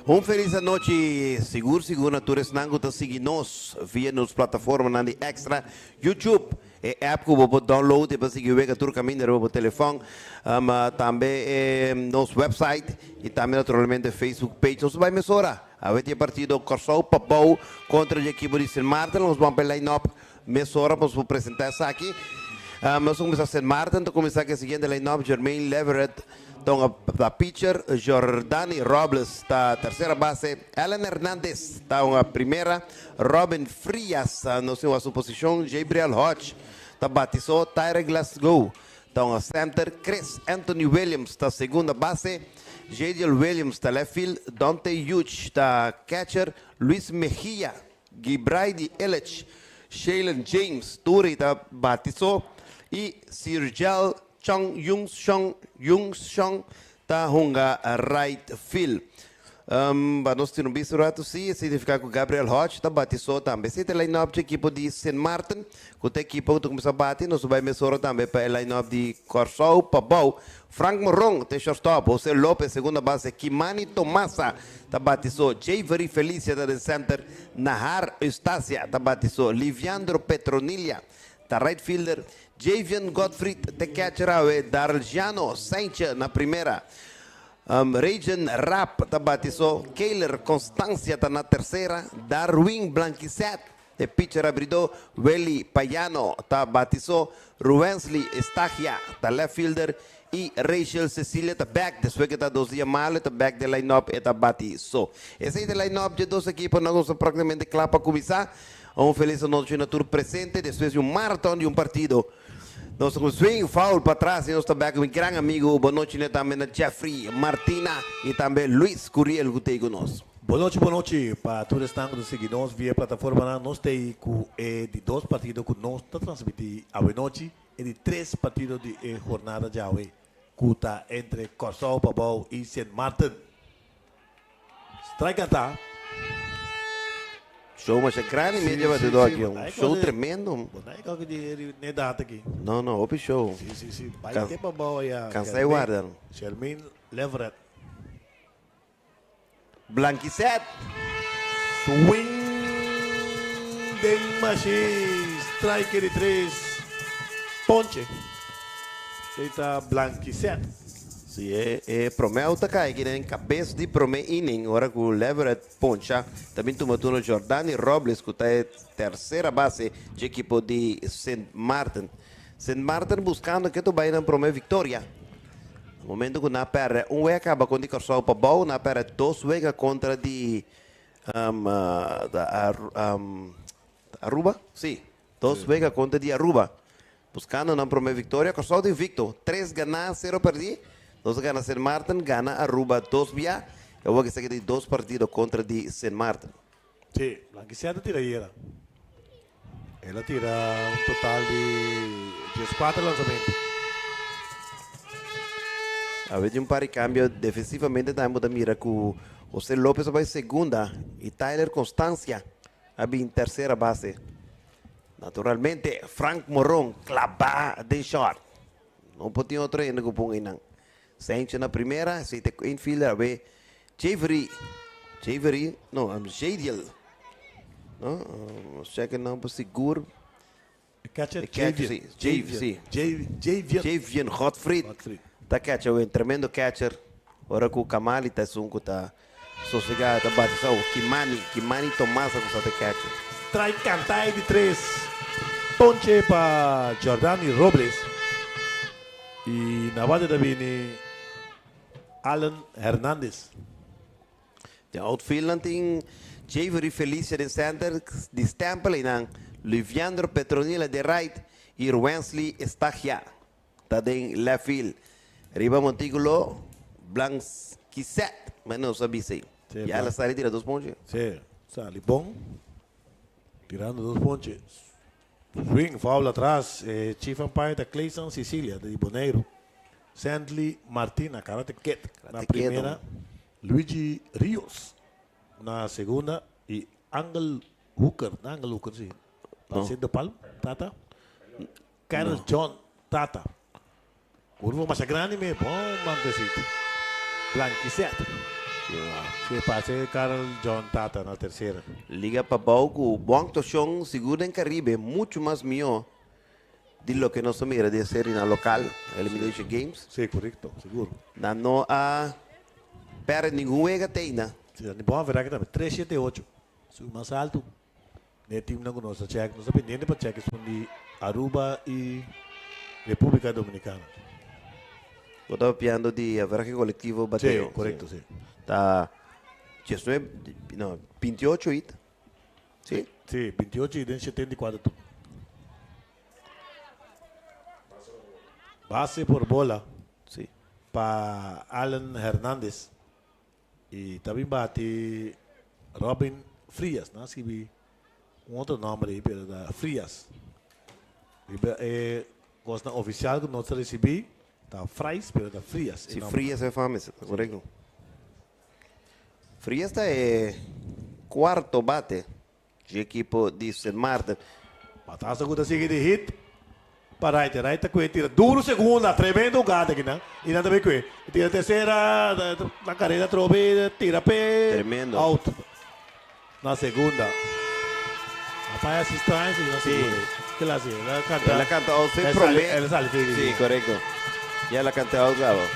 Un felis anochi, sigur sigur na tur esnan ku ta sigui nos via nos plataformanan di Extra, YouTube, e app ku bo por download i pa sigui wega tur kaminda riba bo telefòn, tambe e nos website i tambe naturalmente Facebook page. Nos ta bai mesora awe tin e partido Kòrsou Pabou kontra di ekipo di Sint Maarten. Nos ban pa e line up mesora pa nos por presentá esaki. Nos ta kuminsá Sint Maarten ta kuminsá ku e siguiente line up, Jermaine Leverett, Tonga ta pitcher, Jordany Robles ta tercera base, Alan Hernandez ta un primera, Robin Frias no sin wak su posicion, Jabriel Hodge ta bati so, Tyre Glasgow ta un center, Chris Anthony Williams ta segunda base, Jadiel Williams ta left field, Donte Hughes ta catcher, Luis Mejia, Gibraidi Illich, Shaylen James tur ei ta bati so y Sirgel Chong Yung Shong Yung Shong ta hunga right field. Pa nos tin un bista un ratu si, e significa cu Gabriel Hodge ta bati so tambe. Esey ta e line-up dje ekipo di Sint Maarten, cu ta ekipo cu ta cuminsa bati. Nos ta bay mesora tambe pa e line-up di Corsou Pabou. Frank Moron ta e shortstop, Jose Lopez segunda base, Kimani Tomasa ta bati so, Javery Felicia ta den center, Nahar Eustacia ta bati so, Liviandro Petronilia ta right fielder, Javian Godfried te catcher awe, Darlgiano Saintje na primera, Rejan Raap ta bati so, Keyler Constancia ta na tercera, Darwin Blanquisset te pitcher abridó, Welly Payano ta bati so, Ruwensley Estagia ta left fielder y Rachel Cecilia ta back despues ke ta dos dia malo e ta back den line up e ta bati so. Esey ta line up dje dos ekiponan ku ta practicamente kla pa cuminsa. Un felis anochi na tur presente despues di un maraton di un partido. Nos ta ku swing foul pa tras y nos ta bek ku mi gran amigo. Bon nochi na tambe na Jeffrey Martina y tambe Luis Curiel ku t'ey ku nos. Bon nochi bon nochi pa tur esnan ku ta sigui nos via e plataformanan. Nos t'ey ku e di dos partido ku nos ta transmiti awe nochi, e di tres partido di e jornada djawe ku ta entre Kòrsou Pabou y Sint Maarten. Strike ata. Show masha grandi mi a lleva de do aki. Un show tremendo. Bo na e koki di ne data aki. No, no, hopi show. Si, si, si. Bai te pa bao ya. Cansa e guarda. Shermin Leverett. Blanquiset. Swing den machine. Strike di tres. Ponche. Esey ta Blanquiset. Si e e prome out ta kai aki den kabes di prome inning ora ku Leverett poncha ta bin tuma turno Jordany Robles ku ta e tersera base dje ekipo di Sint Maarten. Sint Maarten buskando ke ta bai nan prome viktoria. Na momento ku nan a pèrdè un wega kaba kontra di Kòrsou pa bou, nan a pèrdè dos wega kontra di Aruba, si, dos wega kontra di Aruba. Buskando nan prome viktoria, Kòrsou ta invicto, tres ganá, sero pèrdí. Nos a gana Sint Maarten, gana Aruba dos bia. E awor esaki ta di dos partido kontra di Sint Maarten. Sí, Blanquicet a tira ayera. El a tira un total di dieskuater lansamentu. Awe di un par di kambio defensivamente tambe bo ta mira ku Jose Lopez a bai segunda i Tyler Constancia a bin tersera base. Naturalmente Frank Moron klabá den short. No por tin otro hende ku pon einan. Sancho na primera, esei ta e infielder awe Javery, Javery, no, Jadiel. No, nos check e nomber sigur. E catcher E catcher, Javier. si, Jav, si. Javier. Javier Godfried. Godfried. Ta catcher awe, tremendo catcher. Ora ku Kamali ta esun ku ta sosega, ta bati sa, Kimani, Kimani Tomasa ku sa ta catcher. Strike kanta e di tres ponche pa Jordany Robles y na bate ta bini Allen Hernandez. Den outfield nan tin Javery Felicia den center di Stempel y nan Luiviandro Petronila den right y Rwensley Estagia ta den left field. Riba montículo Blanquiset, men nos a bisa ey. Sí, Ya el a sali tira dos ponche. Sí, sali bon. Tirando dos ponche. Swing, foul atras. E chief umpire ta Clayson Cecilia di Boneiru. Sandley Martina, Karate Kid na Karate Kid, primera. Luigi Rios na segunda. Y Angel Hooker, no Angel Hooker si. No. Haciendo palm, tata. Kenneth John, tata. Curva masha grandi me, bon mantecito. Blanquicet. Si pasa Carl John Tata na tersera. Liga Pabou ku bon aktuashon, sigur den Karibe, muchu mas mihó di loke nos a mira den serienan lokal, Elimination Games. Si, korekto, sigur. Nan no a pèrdè ningun wega te ainda. Si, nan tin bon averahe tambe, tres shete ocho, su mas altu den e teamnan ku nos a chèk. Nos ta pendiente pa chèk esun di Aruba i Repúblika Dominikana. Bo ta papiando di averahe kolektivo bateo? Si, korekto, si. Ta diesnuebe, no, bintiocho hit. Si? Si, bintiocho hit den 74 turno. Base por bola. Si. Pa Allen Hernandez. Y ta bin bati Robin Frias. Nan a skibi un otro nomber ahí, pero ta Frias. Riba e cosnan oficial cu nos a ricibi ta Fries, pero ta Frias. Si, Frias e fama, ta correcto. Frias ta e cuarto bate dje ekipo di Sint Maarten. Batazo cu ta sigui di hit pa right. E right ta cue tira duro segunda. Tremendo hugada akinan. Y nan ta bay cue. Tira tercera. Na carera atrobe tira pe. Tremendo. Out. Na segunda. A faya así straño si na segunda. Ke la haci? El a canta. El a canta out fe prome. El a sali fe. Sí, correcto. Ya el a canta out caba.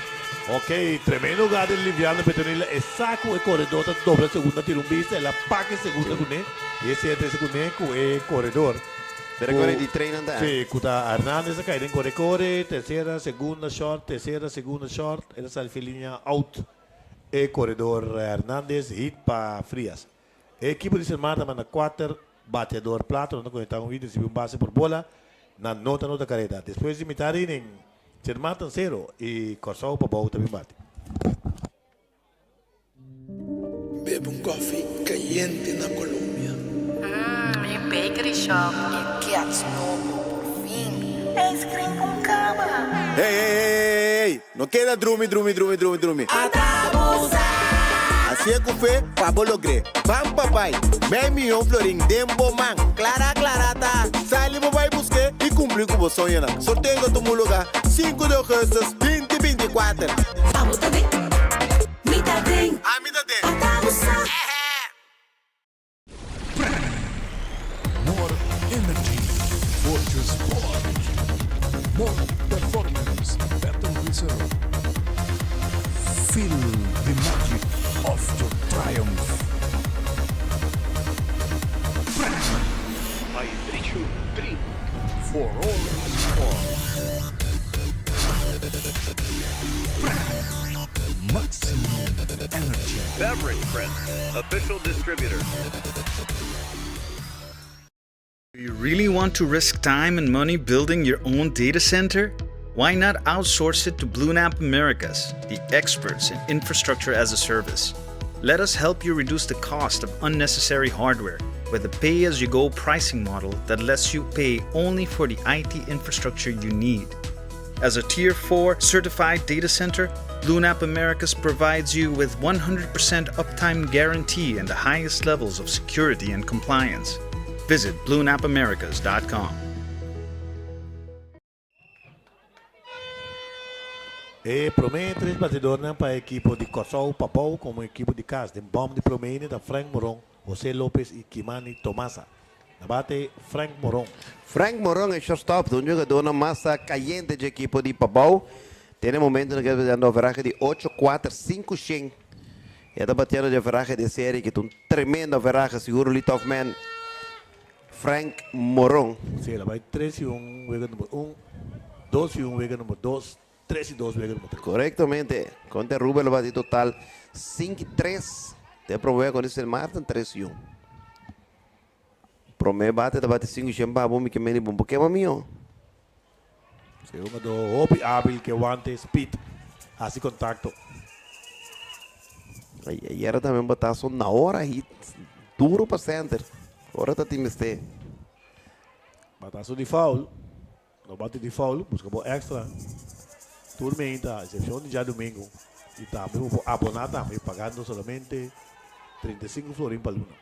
Ok, tremendo hugada di Liviano Petronila. E sa cu e coredor ta dobla segunda tira un bista. El a pak e segunda cune. Y esey a trece cune cu e coredor. Pero core di train ta. Sí, cu ta Hernandez a cay den core core. Tercera, segunda short, tercera, segunda short. El a sali fe linea out. E coredor Hernandez hit pa Frias. E ekipo di Sint Maarten manda kuater bateador plato nan ta conecta un hit ricibi un base por bola. Nan no ta nota careda. Despues di mitad inning Sint Maarten sero y Corsou pabou ta bin bati. Bebe un koffie cayente na Colombia. Mmm, e bakery shop. E cats nobo, por fin. Ice cream con cama. Hey, hey, hey, hey, no keda drumi, drumi, drumi, drumi, drumi. Hacié cu fe pa bo logr'é. Ban pa bai. Mei miyon florin den bo man. Clara, clara ta. Sali bo bai busqu'é y cumpli cu bo soñonan. Sorteo ta tuma lugar sinku di augustus binti binti kuater. Abo ta den, mi ta den. Ami ta den. Ata bo sa. More energy for your sport. More performance, better result. Feel the magic of your triumph. Vibration Drink for all sport. Maximum energy. Beverage Print, official distributor. Do you really want to risk time and money building your own data center? Why not outsource it to BlueNap Americas, the experts in infrastructure as a service? Let us help you reduce the cost of unnecessary hardware with a pay as you go pricing model that lets you pay only for the IT infrastructure you need. As a Tier 4 certified data center, BlueNap Americas provides you with 100% uptime guarantee and the highest levels of security and compliance. Visit bluenapamericas.com. E promé tres batidornan pa e ekipo di Kòrsou Pabou komo ekipo di kas den bòm di promé inning ta Frank Moron, José Lopez i Kimani Tomasa. Na bate Frank Moron. Frank Moron e shortstop ta un jugadornan mas kayente dje ekipo di Pabou. Te na e momentonan ke ta batiendo averahe di ocho, kuater, sinku, shen. E ta batiendo dje averahe di e serie ke ta un tremendo averahe sigur lead-off man Frank Moron. Sí, el a bai tres i un wega number un, dos i un wega number dos, tres i dos wega number tres. Korektamente. Kontra Aruba el a bati total sinku i tres. Den prome wega kontra Sint Maarten tres i un. Prome bate ta bati sinku i shen babo mi ke meni bon por kema mihó. Sí, un hungadó hopi hábil ke wante speed hasi kontakto. Ayera tambe un batazo na ora hit duro pa center. Ora ta tin mester. Batazo di foul. No bati di foul, busca bo extra. Tur meinta, a excepcion di djadumingu. Y tambe bo por abona tambe pagando solamente 35 florin pa luna.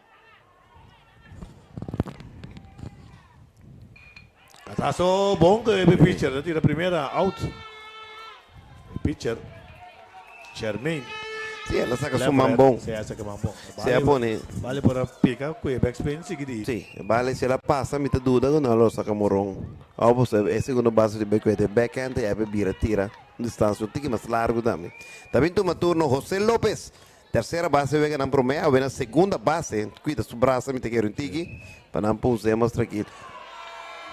Batazo bon cu e pitcher ta tira primera out. E pitcher Shermaine. Sí, el a saca su man bon. Sí, el a saca man bon. Sí, a pone. Bale por a pica cu e backspin sigui di. Sí, bale si el a pasa mi ta duda cu no lo saca moron. Awo pues e segundo base di bay cu e backhand y a bira tira un distancia un tiki mas largo tambe. Ta bin tuma turno Jose Lopez. Tercera base wega nan prome, awe na segunda base. Cuida su brasa mi ta kere un tiki pa nan por us'e mas trankil.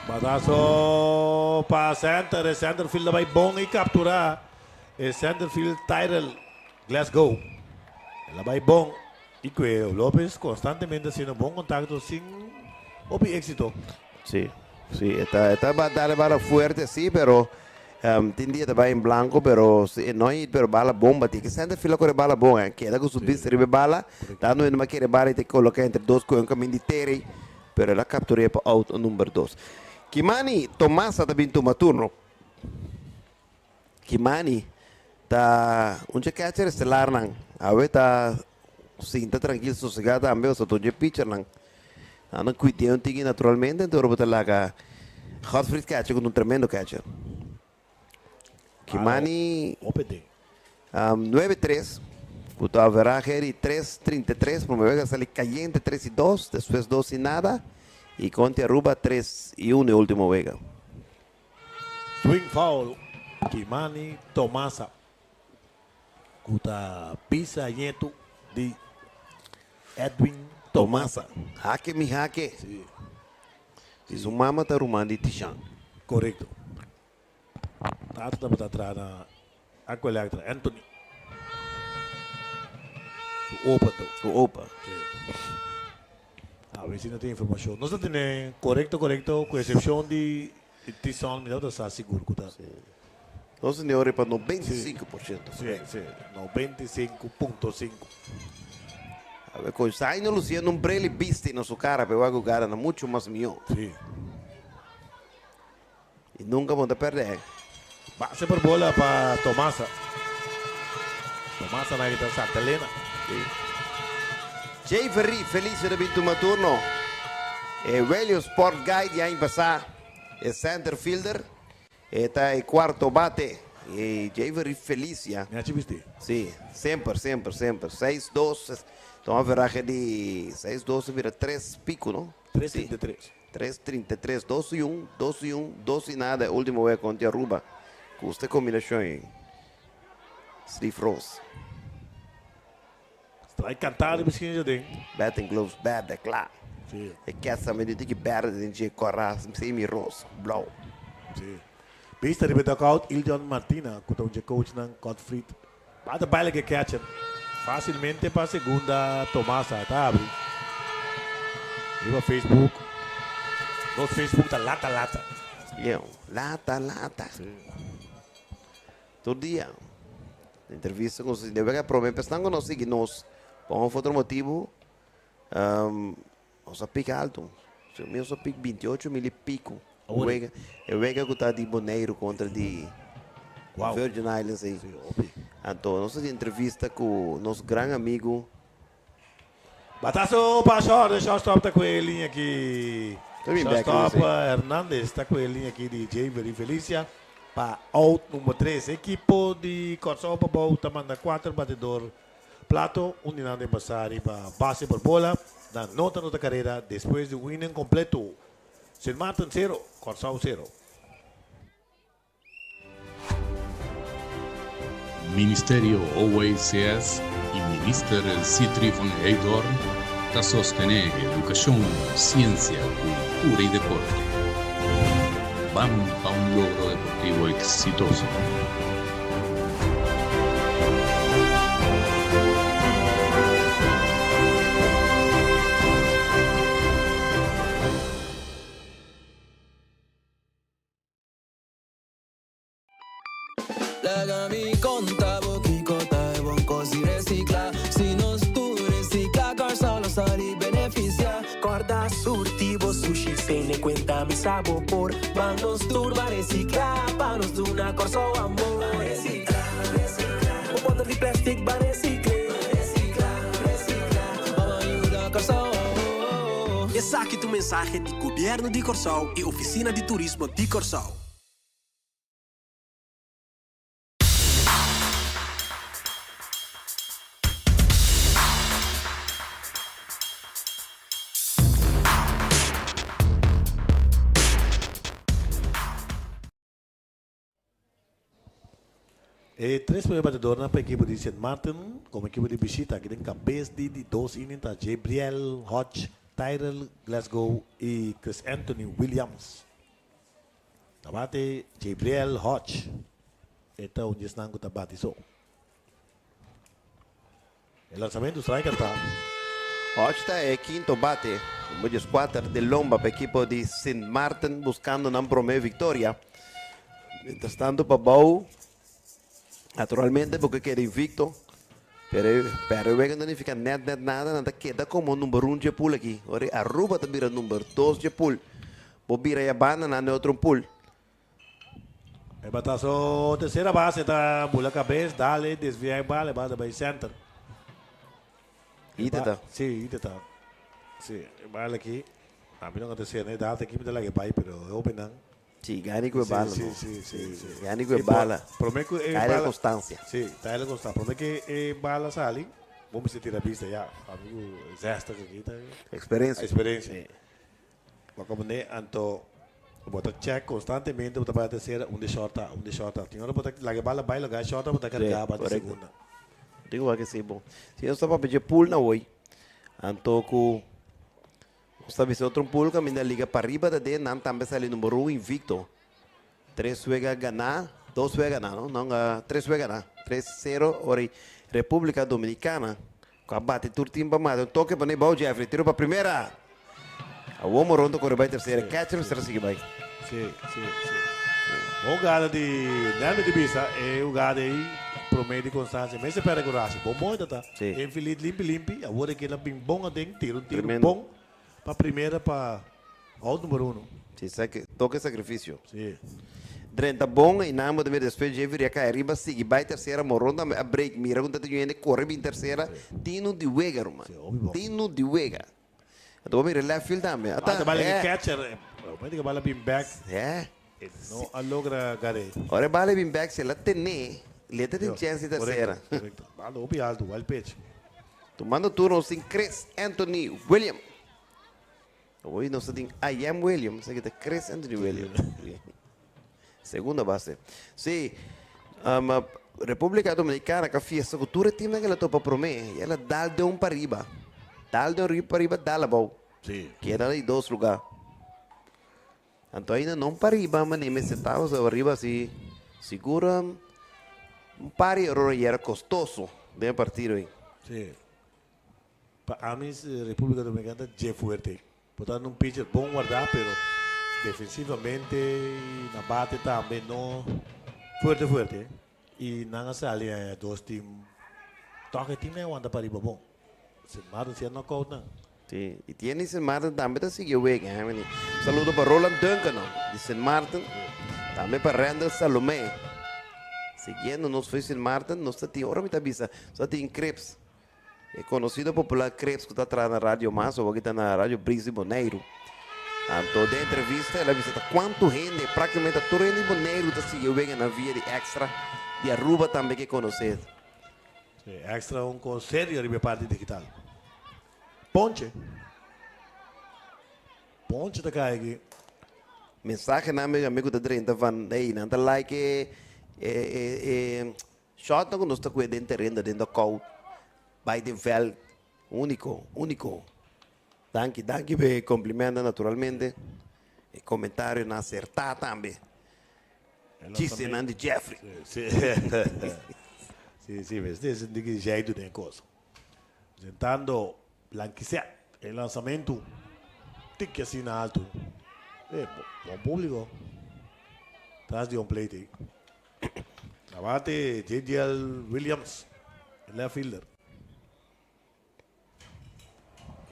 Batazo pa center, e center field a bay bon y captura e center field Tyrell Glasgow. El a bay bon y cue Lopez constantemente haciendo bon contacto sin hopi exito. Sí, sí, e ta, e ta dale bala fuerte sí, pero tin dia ta bai en blanco, pero si e no hit, pero bala bon batí. Ke center field a kore bala bon, eh, keda ku su bista riba e bala, dando e numa kere bala i ta koloká entre dos ku e un kamin di teri, pero el a kaptur'é pa out number dos. Kimani Tomasa ta bin tuma turno. Kimani ta un dje catcher estelarnan. Awe ta sinta trankil sosegá tambe pasobra ta un dje pitchernan. Nan a cuid'é un tiki naturalmente enton ora bo ta laga Godfried catcher ku ta un tremendo catcher. Kimani 9-3 ku ta averahe di 3.33 prome wega sali kayente 3 y 2 despues 2 y nada y konti Aruba 3 y 1 e ultimo wega. Swing foul Kimani Tomasa ku ta bisa ñetu di Edwin Tomasa. Hake mi hake. Si su mama ta ruman di Tishan. Korekto. Tata tabata traha na Aqua Electra, Anthony. Su opa to. Su opa. Si. A ver si no tin informacion. Nos ta tene corecto corecto cu excepcion di Tison mi tabata sa sigur cu ta. Si. Nos tene ora pa 95%. Si, si. 95.5. A ver con Zaino luciendo un bril y bisti na su cara pero wak cu cara na mucho mas mijo. Si. Y nunca bo ta perde. Base por bola pa Tomasa. Tomasa na kita Santa Elena. Sí. Jay Ferri, feliz de bin tuma turno. E Welio Sport Guide di aña pasá, e center fielder, e ta e cuarto bate. E Jay Ferri feliz ya. Mi haci bisti. Sí, semper, semper, semper. Seis dos, ta un averaje di seis dos bira tres pico, no? Tres treinta y tres. Tres trinta i tres, dos i un, dos i un, dos i nada e ultimo wega kontra Aruba. Gusta e kombinashon ei. Steve Ross. Strike kantá riba esquina djaden. Batting gloves berde kla. Sí. E kèsa medio tiki berde den dje kòrá semi ros, blou. Sí. Bista riba e dugout Iljon Martina ku ta un dje coachnan Godfried Bata baila ke catcher facilmente pa segunda Tomasa ta abri riba Facebook nos Facebook ta lata lata. Leo, lata lata. Tur dia entrevista ku nos debe prome pesnan ku nos sigui nos pa un of otro motibu Nos a pik alto. Si mi nos a pik 28 mil y pico. Wega, e wega ku ta di Boneiru kontra di Wow. Virgin Islands ei. Sí, hopi. Anto nos a di entrevista ku nos gran amigu. Batazo pa short, e shortstop ta ku e liña aki. Ta bin bek Shortstop Luis, eh. Hernandez ta ku e liña aki di Javery Felicia pa out number 3. Ekipo di Kòrsou pa bou ta manda kuater batidor Plato, un di nan den pasá riba base por bola, nan no ta nota karera despues di un inning kompleto. Sint Maarten sero, Kòrsou sero. Ministerio OECS y Minister Sithree van Heydoorn ta sostene educacion, ciencia, cultura y deporte. Ban pa un logro deportivo exitoso. Laga mi konta bo kiko ta e bon kos di resikla. Si nos tur resikla, Kòrsou lo sali benefisiá. Kòrda surti bo sushi, tene kuenta mi sa bo por. Ban nos tur ban resikla, pa nos duna Kòrsou amor. Ban resikla, resikla. Bo bòter di plèstik ban resikl'é. Ban resikla, resikla. Ban yuda Kòrsou. Esaki ta un mensahe di Gobièrnu di Kòrsou i Ofisina di Turismo di Kòrsou. E tres prome batedornan pa ekipo di Sint Maarten komo ekipo di bishita aki den kabes di di dos inning ta Jabriel Hodge, Tyrell Glasgow i Chris Anthony Williams. Ta bate Jabriel Hodge, e ta un di esnan ku ta bati so. E lansamentu strike ta. Hodge ta e kinto bate, un 14 di lomba pa ekipo di Sint Maarten buskando nan prome viktoria. Mientrastanto pa bou, naturalmente bo ke keda invicto, pero pero e wega no nifica net net nada, nan ta keda como number un dje pool aki. Ora e Aruba ta bira number dos dje pool, bo bira ya banda nan den otro pool. E batazo tercera base ta bula cabes, dale, desvia e bal, e bal ta bay center. Ite ta. Sí, ite ta. Sí, e bal aki, ami no ta tercera, e data aki mi ta laga e bay, pero e hobennan. Sí, gani ku e bala. Sí, sí, sí, sí. Gani ku e bala. Prome ku e bala. Constancia. Sí, Tyler Constancia. Prome ku e bala sali, bo mester tira bista ya. Amigo zestig aki ta. Experiencia. Experiencia. Sí. Bo komprende anto bo ta check constantemente bo ta bai tercera un di short ta, un di short ta. Tin ora bo ta laga e bala bai loga e short ta bo ta carga ba di segunda. Digo wak si bon. Si nos ta papia dje pool na hoy, anto ku Nos ta bisa otro pool caminda liga pariba ta den nan tambe sali number un invicto. Tres wega ganá, dos wega ganá no, nan a tres wega ganá, tres sero ora y Republica Dominicana cu a bati tur team pa mata un toke pone bou Jeffrey tiro pa primera. Awor Moron ta core bay tercera, catcher mester a sigui bay. Sí, sí, sí. Bon hugada di Nelmer di bisa e hugada ey prome di Constancia mester perde cu Rashi. Bon mooi ta ta. Sí. Infield limpi limpi. Awor e keda bin bon aden tira un tiro Tremendo. bon pa primera pa out number uno. Sí, sa toke sacrificio. Sí. Drenta bon y nan bo ta mira despues Jeffrey a cay ariba sigui bay tercera Moron tambe a break mira con ta tin hende corre bin tercera Tino di wega ruman. Sí, hopi bon. Tino di wega. Anto bo mira left field tambe. Ata, Ata bala eh. ke catcher. Momento ke bala bin back. Eh. E no a logra gar'é. Ora e bala bin back si el a tené, le ta tin chance di tercera. Correcto, correcto. Bala hopi alto, wild pitch. Tumando turno sin Chris Anthony William. Hoy nos ta tin I am William, esaki ta Chris Anthony William. Segunda base. Sí, um, República Dominicana ka fiesta ku tur e teamnan ke la topa promé i el a dal den un pariba. Dal den un pariba, dal abou. Sí. Keda di dos lugá. Anto ainda no pariba, mane mester ta ariba si sigur un par di eror i era kostoso den e partido ei. Sí. Pa ami República Dominicana ta dje fuerte. Por ta un pitcher bon guardá pero defensivamente y na bate tambe no fuerte fuerte. Y nan a sali a dos team toch e team nan a wanta pariba bon. Sint Maarten si a knockout nan. Sí, y tiene Sint Maarten tambe ta sigui wega, hè, meneer. Saludo pa Roland Duncan no, di Sint Maarten. Tambe pa Randall Salomé. Siguiendo nos foi Sint Maarten, nos ta tin, ora mi ta bisa, nos ta tin Cripps. E konosido popular Krebs ku ta traha na Radio Mas awor ki ta na Radio Bris di Boneiru. Anto den entrevista el a bisa ta kuantu hende, praktikamente ta tur hende di Boneiru ta sigui e wega na via di Extra di Aruba tambe ke konosé. Sí, Extra un kos serio riba e parti digital. Ponche. Ponche ta kai aki. Mensahenan mi amigu ta drenta van, hey, nan ta like e e e Shotnan ku nos ta ku'e den tereno den Dòkou bai den vèlt úniko, úniko. Danki, danki pa e komplimentonan naturalmente. E komentarionan asertá tambe. Chistenan di Jeffrey. Sí, sí, sí, mester sinti ki jeitu den e kos. Presentando Blanquisè, e lansamentu tiki asina altu. E bon públiko tras di home plate ei. Na bate JDL Williams, e left fielder.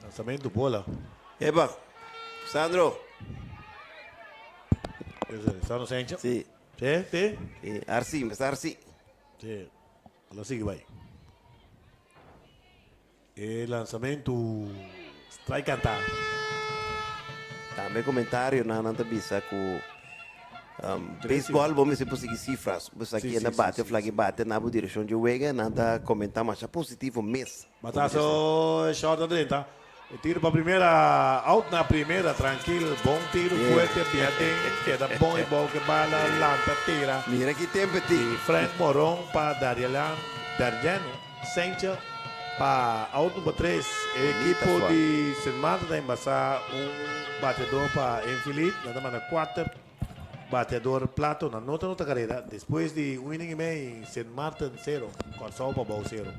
Lanzamento bola. Epa, Sandro. Sandro Sencha? Sí. Sí, sí. Sí, Arsi, empezá Arsi. Sí, lo sigue bai. E lanzamento strike canta. Tambe comentarionan nan ta bisa cu baseball bo mester por sigui cifras. Bo sa ken a bate of laki bate na bo direccion dje wega nan ta comenta masha positivo mes. Batazo short a drenta. E tiro pa primera, out na primera, trankil, bon tiro fuerte, bia den, keda bon e bou ke bala, lanta tira. Mira ki tempo e tin. Di Frank Moron pa Darialan, Dariano Sencha pa out number tres. E ekipo di Sint Maarten ta embasa un bateador pa infield, nan ta manda kuater bateador plato, nan no ta nota karera. Despues di un inning y mei, Sint Maarten sero, Kòrsou Pabou sero.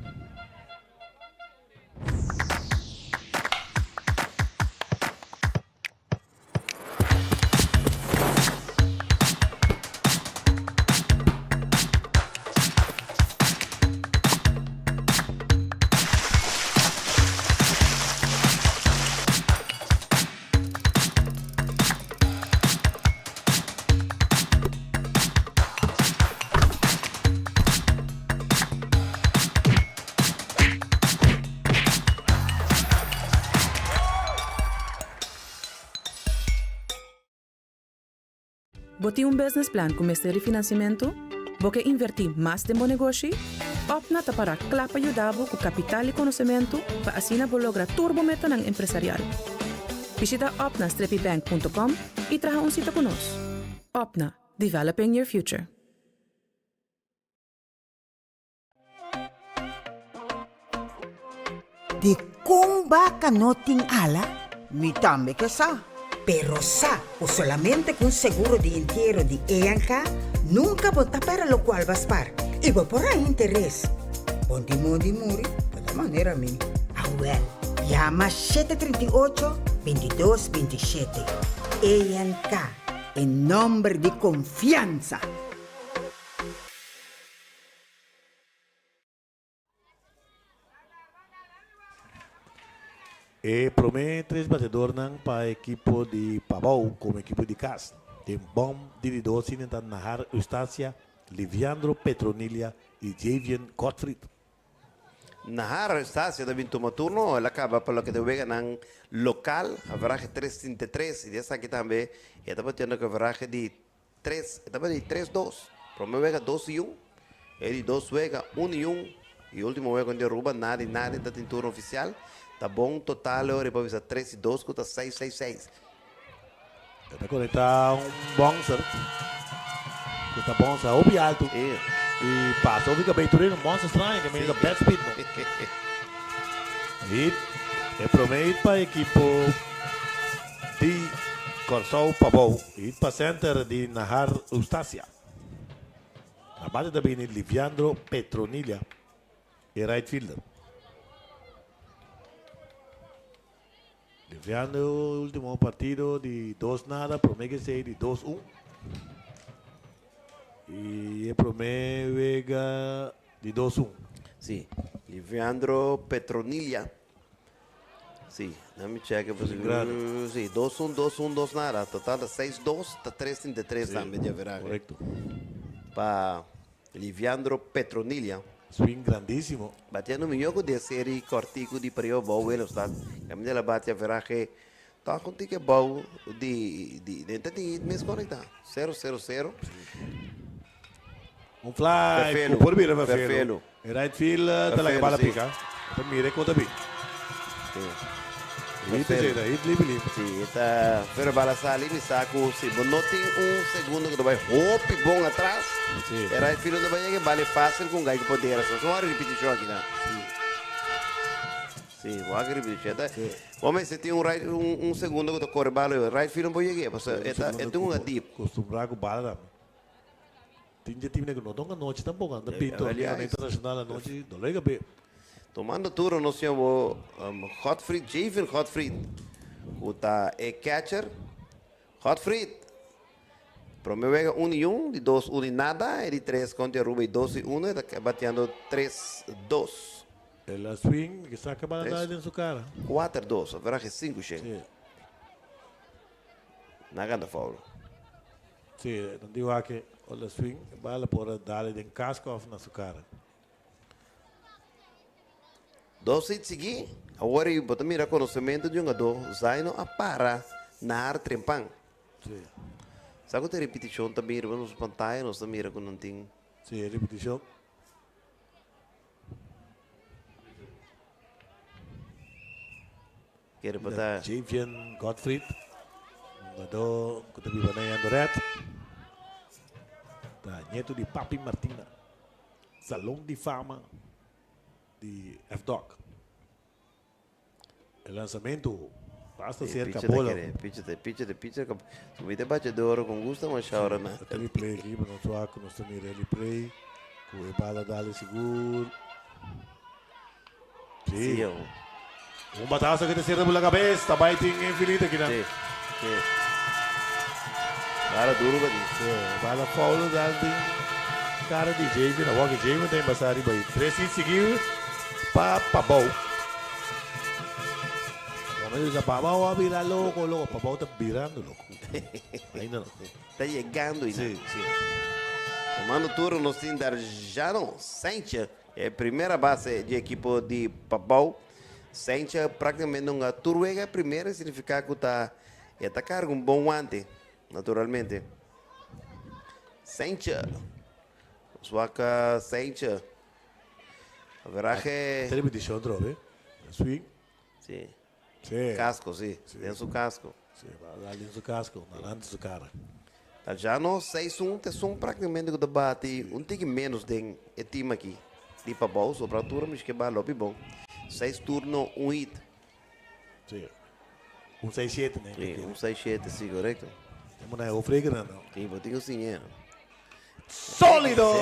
Bo tin un business plan ku mester di finansiamentu? Bo ke invertí mas den bo negoshi? Opna ta pará kla pa yuda bo ku kapital i konosementu pa asina bo logra tur bo metanan empresarial. Bishita opna-bank.com i traha un sita ku nos. Opna, developing your future. Dikon baka no tin ala? Mi tambe ke sa. Pero sa ku solamente ku un seguro di entiero di ENK nunka bo ta pèrdè lokual bo a spar i bo por haña interes. Bon di mondi muri bo ta manera mi. Awèl, yama 738, 22 27. ENK, e nòmber di konfiansa! E prome tres batedornan pa ekipo di Pabou komo ekipo di kas. Den bòm di di dos sinen ta Nahar Eustacia, Liviandro Petronilia i Javian Godfried. Nahar Eustacia ta bin tuma turno, el a kaba pa loke ta weganan lokal, averahe tres 33 i di esaki tambe e ta batiendo ku averahe di Tres, e tabata di tres dos. Prome wega dos i un, e di dos wega un i un, i ultimo wega kontra Aruba nada i nada ta tin turno ofisial. Ta bon total e ora pa bisa tres i dos ku ta seis seis seis. E ta konektá un bouncer ku ta bounce hopi altu i pasa hopi kabei tur un bouncer straño ke mester ta bad speed no. Hit, e prome hit pa ekipo. Di Kòrsou pabou i pa sènter di Nahar Eustacia. Na bate ta bini Liviandro Petronilla, e right fielder. Liviandro ultimo partido di dos nada, prome ke sei di 2-1. I e prome wega di 2-1. Si, Liviandro Petronilla. Si, nan mi check e Grande. Si, dos un, dos un, dos nada. Total ta seis dos, ta tres 33 tambe di averahe. Correcto. Pa Liviandro Petronilia. Swing grandísimo. Batiendo mihó ku den seri kòrtiku di periodo bou Willemstad. Kaminda el a bati averahe tòg un tiki abou di di den ta tin hit mes konektá. Sero sero sero. Un fly Ferfelu. ku por bira Ferfelu. Ferfelu. E right field ta laga Ferfelu, bala si. pika. Ta mira e kon ta bin. Si. Hit Ferfelu. esei ta hit lipi lipi. Si, e ta pero bala sali mi sa ku si bo no tin un segundo ku ta bai hopi bon atras, Si. e right field no ta bai yega e bala e fácil ku un gai ku por dera. So, wak ripitishon aki nan. Si. Si, wak ripitishon. Ta, Si. bo mester tin un right, un, un segundo ku ta kore bala, right field no por yega, pasobra e ta, e tin un deep. Kustumbrá ku bala tambe. Tin dje timne ku no tonga anochi tampoco, nan ta bin torneonan internacional anochi, no lo yega be. Tomando turno nos tin abo Godfried, Javen Godfried, ku ta e catcher. Godfried, prome wega un i un, di dos un i nada, e di tres kontra Aruba i dos i uno, e ta bateando tres dos. El a swing, kisas ke bala dal den su kara. Kuater dos, averahe sinku shen. Si. Nan a kanta foul. Sí, nan di wak ora swing e bala por a dal den casco of na su cara. Dos hit sigui, awor y bo ta mira conocemento di hungador, Zaino a para na har trempan. Sí. Sa cu ta repeticion ta bin riba nos pantaya, nos ta mira cu nan tin. Sí, repeticion. Kere pa ta. Javian Gottfried, hungadó ku ta biba na Jandoret. Ta nieto di Papi Martina. Salon di Fama di FDOK. E lansamentu basta serka bola. Pitcher ta pitcher ta pitcher ta mi ta bacha de oro con gusto masha ora na. Ta replay aki pa nos wak ku nos ta mira e replay ku e bala dale sigur. Sí. Un batazo ku ta sierra por la kabes ta bai tin infinito aki nan. Sí. Sí. Bala duro ka tin. Sí, bala foul dal tin kara di Javin. Awor ku Javin ta embasa riba ei. Tres hit sigui pa Pabou. Cuando ellos dicen, Pabou a bira loco, loco, Pabou ta birando loco. Ainda no. Ta yegando ainda. Sí, sí. Tomando turno nos tin Darjano Sanchez, e primera base di ekipo di Pabou. Sanchez prácticamente un tur wega primera significa cu ta e ta carga un bon wante, naturalmente. Sanchez. Nos wak Sanchez. Averaje. Ta repeticion trobe. Swing. Sí. Sí. Casco, sí. Den su casco. Sí, va a den su casco, delante su cara. Ta ya no 6-1 te son prácticamente ku ta bati un tiki menos den e team aki. Di Pabou, sobra tur miske ba lopi bon. 6 turno, un hit. Sí. Un 6-7, ne? Sí, un 6-7, sí, correcto. Tenemos na ofrega na no. Sí, bo tin un siñero. Sólido!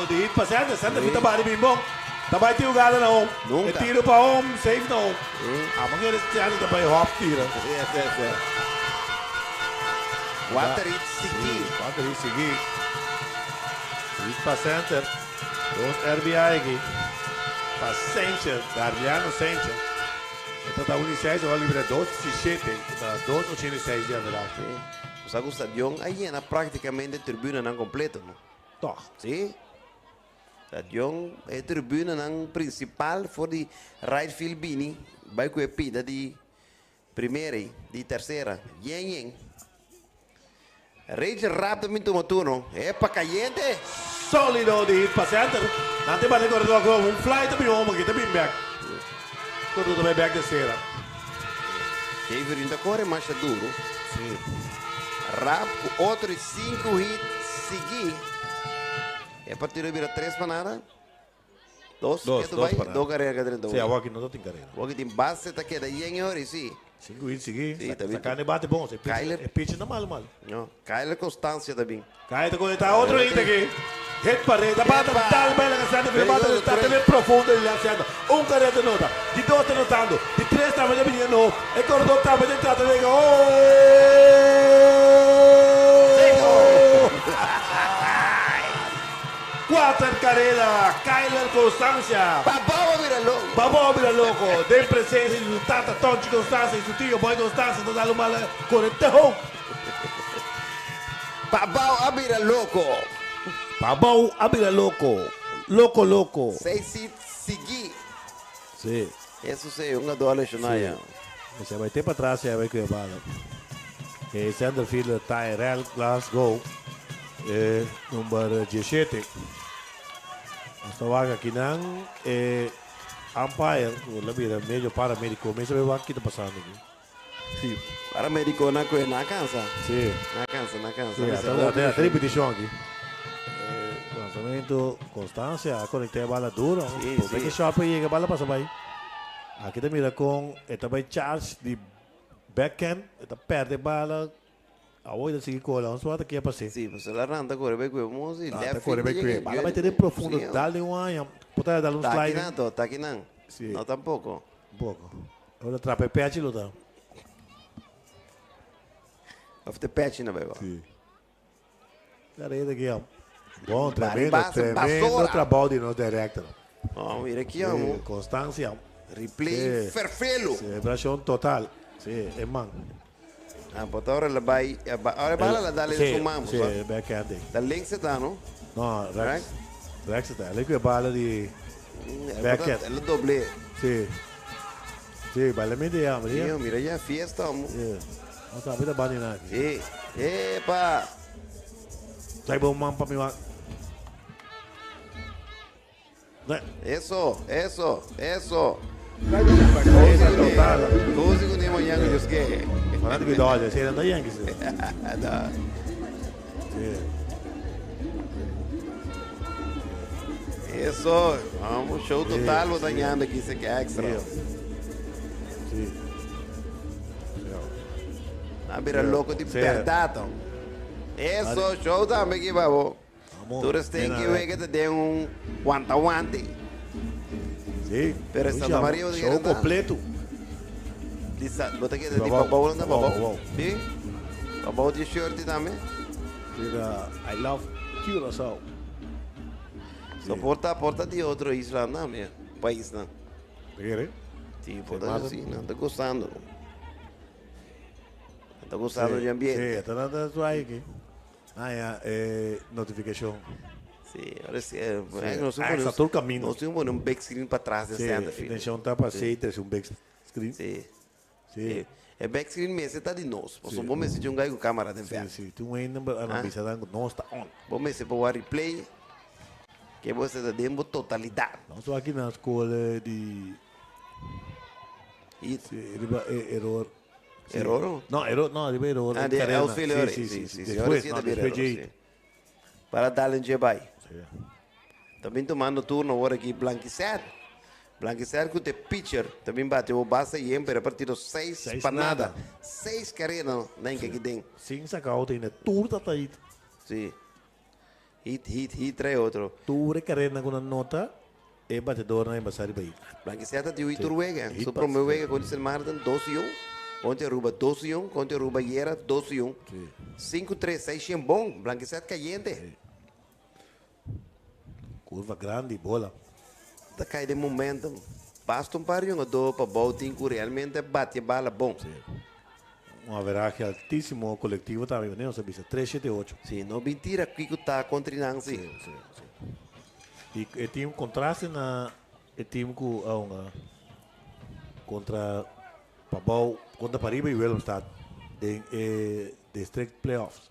Di hit pa center. Center fi ta bari bin bon. Ta bai tin hugada na home. Nunca. E tiro pa home, safe na home. Amo kere center ta bai hop tira. Sí, sí, sí. Kuater hit sigui. Sí, kuater hit sigui. Hit pa center. Dos RBI aki. Pa Sanchez, Darliano Sanchez. E ta ta 1 i 6, awor libra 2 i 7. Ta 2,86 di average. Bo sa ku stadion a yena praktikamente tribunanan kompleto, no? Tòg. Sí. Stadion, e tribunanan prinsipal for di right field bini bai ku e pida di primera i di tersera. Yen yen. Rachel Rapp ta bin tuma turno. Epa kayente! Solido di hit pa center. Nan ta bati koredor ku un fly ta bin home aki ta bin bek. Koredor ta bai bek tersera. Xavier ta kore masha duro. Sí. Rapp ku otro sinku hit sigui. E partido bira tres pa nada. Dos, Dos, ketu dos bai, pa nada. dos karera ka drenta Sí, wei. awor aki no ta tin karera. Awor aki tin base ta keda yen e ora sí. Sinku hit sigui. Sí, ta bin. Sacando e bate bon. E pitcher, Kyler. e pitcher ta malo malo. No, Kyler Constancia ta bin. Kyler ta conecta otro hit aki. Hit pa red. Ta bata Epa. dal bai laga center. Pero bata Peligroso, ta Trey. ben profundo di left center. Un karera ta nota. Di dos ta notando. Di tres tambe ta biniendo. E koredor tambe ta trata de Oh! Kuater karera, Kyler Constancia. Babou a bira loko. Babou a bira loko. Den presencia di su tata Tonchi Constancia y su tio Boy Constancia ta dal un bala kore te home. Babou a bira loko. Babou a bira loko. Loko loko. Seis hit sigui. Sí. Eso sí, un gador lesioná ya. Sí. Esei bai te patras ya bai ku e bala. E center fielder Tyrell Glasgow. E number 17. Nos ta wak akinan e umpire ku la bira medio paramedico. Mi sabe wak ki ta pasando aki. Sí, paramedico na kue na kansa. Sí. Na kansa, na kansa. Sí, ata ata repeticion aki. E lanzamento Constancia a conecta e bala duro. Sí, Por sí. que short yega bala pasa bai. Aki ta mira con e ta bai charge di backhand, e ta perde bala. Awor e ta sigui kola, ons wak ta kia pas'é. Sí, pues el a ranta kore bai kue mos i Ta left kore field bai ta kue. yega. Bala bai tene profundo, Sí, dal den un aña. Por ta dal un Ta aki sliding. nan to, ta aki nan. Sí. No tampoco. Un poco. Ora trapa e pechi lo ta. Of te pechi na bai ba. Sí. Careta aki, oh. Bon, Bari tremendo, base, tremendo basura. trabou di nos director. Oh, mira aki, Sí, amo. Constancia. Replay Sí. ferfelo. Celebracion total. Sí, e man. Ah, but ahora la bai, ahora bala la dale Sí, su man, sí, sa. backhand. Da links ta, no? No, rechts. Rechts ta. Le bala di backhand. El doble. Sí. Sí, bala mi de ya, Sí, mira. mira ya fiesta, amo. Sí. No ta mira bani na. Sí. Epa. Sai bon man pa mi wa. Eso, eso, eso. Total. Kosi ku ne mañana Dios ke. Fanático de Dodgers, sí, no Yankees. No. Sí. Eso, vamos, show total, bo ta ñando aquí se que extra. Sí. A mira loco di Sí. verdad. Eso, show tambe aquí, babo. Vamos. Tú eres ten que Mira, ver que te den un guanta guante. Sí. Pero Santa María Show completo. Lisa, bo ta keda di Babou, babou anda babou, babou. Sí? Babou di shirt tambe. Mira, I love Curaçao. So porta porta di otro isla tambe, pais nan. Kere? Sí, porta sí, nan ta gostando. Nan ta gostando di ambiente. Sí, ta nada suave aki. Ah, ya, notificacion. Sí, ahora sí. Eh, Sí. nos Ah, pone está todo camino. Nos pone un big screen para atrás de Sí, center field. intencion ta pa Sí. sí, trece un big screen. Sí. Sí. E big screen mester ta di nos. Sí. Sí. Bo mester un guy cu camera den Sí, veld. sí. Tin un hende a bisa dan nos ta on. Bo mester por replay. Cu bo ta den totalidad. Nos aki na scol di Sí, riba error. Sí. Error? No, error, no, riba error. Ah, di Carena. outfield Sí, sí, sí. sí, sí, Despues, sí, no, también despues error, di sí. Para darle bay. Tambe tumando turno awor aki Blanquiset. Blanquiset cu e pitcher tambe bate e base yen, pero partido 6 Seis pa nada. nada. Seis carera nan cu aki tin. Sin saca out ainda. Tur ta hit. Sí. Hit, hit, hit, trae otro. Tur carera cu nota e batedor na basa bay. Blanquiset tin ocho wega. Hit Su pas, prome wega contra Sint Maarten 2-1. Contra Aruba 2-1. Contra Aruba ayera 2-1. 5, 3, 6 bon. Blanquiset cayente. Curva grandi, bola. Ta cay di momento. Basta un par di hungador pa boting cu realmente bate bala bon. Un average altisimo colectivo tambe, no? Bo bisa 3-7-8. Sí, no mentira, Kiko ta contra Nancy. Sí, sí, sí. Y tin un contraste na e team cu a contra Pabao, contra Pariba y Willemstad den district playoffs.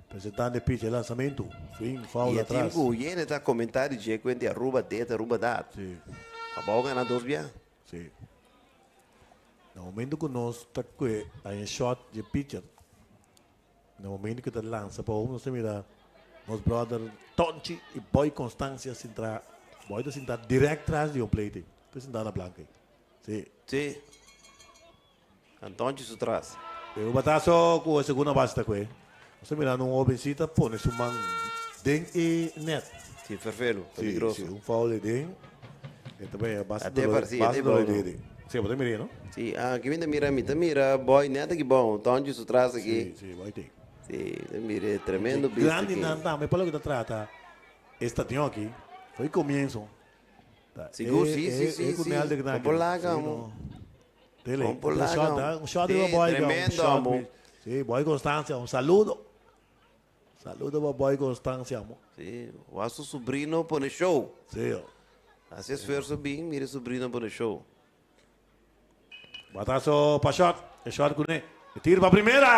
Presentando e pitch, lansamento, swing, foul Y e team atras. cu yene ta comentario di cu di Aruba dit, Aruba dat. Sí. Pabao gana dos bia. Sí. Na momento cu nos ta cu e shot di pitcher, na momento cu ta lansa pa nos mira nos brother Tonchi y Boy Constancia sinta, Boy ta sinta direct tras di home plate. Ta sinta na blanca. Sí. Sí. Antonchi su tras. E batazo cu e segunda base ta cu. Bo mira un hobencita pone su man den e net. Sí, ferfelo, Sí, peligroso. sí, un foul den. Y tambe basta Até parecia, basta até bom. Sí, bo mira, no? Sí, ah, aki bin mira, mi mira, boy, net aki bon, Tonchi su tras aki. Sí, sí, boy tin. Sí, mira, tremendo bicho Grande aki. nan tambe, pa loke ta trata. Stadion aki, foi comienso. Sigur, sí, sí, sí, cu sí. Nel de Gnac. Con polaca, Sí, amo. no. Dele, Con polaca, un shot, amo. ah, un shot Sí, de boy, tremendo, un shot, amo. Sí, boy Constancia, un saludo. Saludo pa boy Constancia, amo. Sí, o su sobrino pone show. Sí. Haci esfuerso bien, mira sobrino pone show. Batazo pa short, e short cu ne. Tiro pa primera.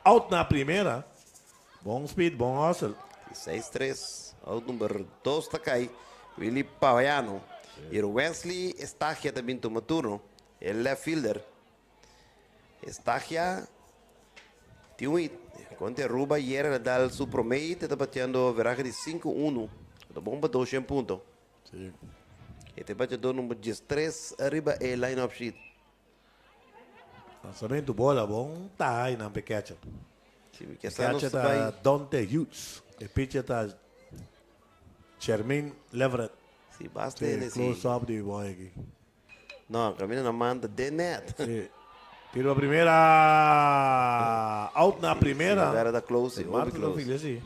Out na primera. Bon speed, bon hustle. 6-3, out number 2 ta cay. Willy Pavayano. Y Wesley Estagia tambe tuma turno. E left fielder. Estagia tin un hit. Contra Aruba ayera el a dal su promedio, ta batiendo average di 5-1. Ta bon pa 200 punto. Sí. Y ta batiendo number 13 ariba e line-up sheet. Lansamento, bola, bon ta ey na catcher. Sí, cu esa Catcher no ta bay. Dante Hughes. E pitcher ta Jermaine Leverett. Sí, basta Sí, ele, sí. close up di boy aki. No, caminda nan manda den net. Sí. Tiro pa primera. Out na primera. Sí, awor ta close, Martin hopi close. Filho, sí.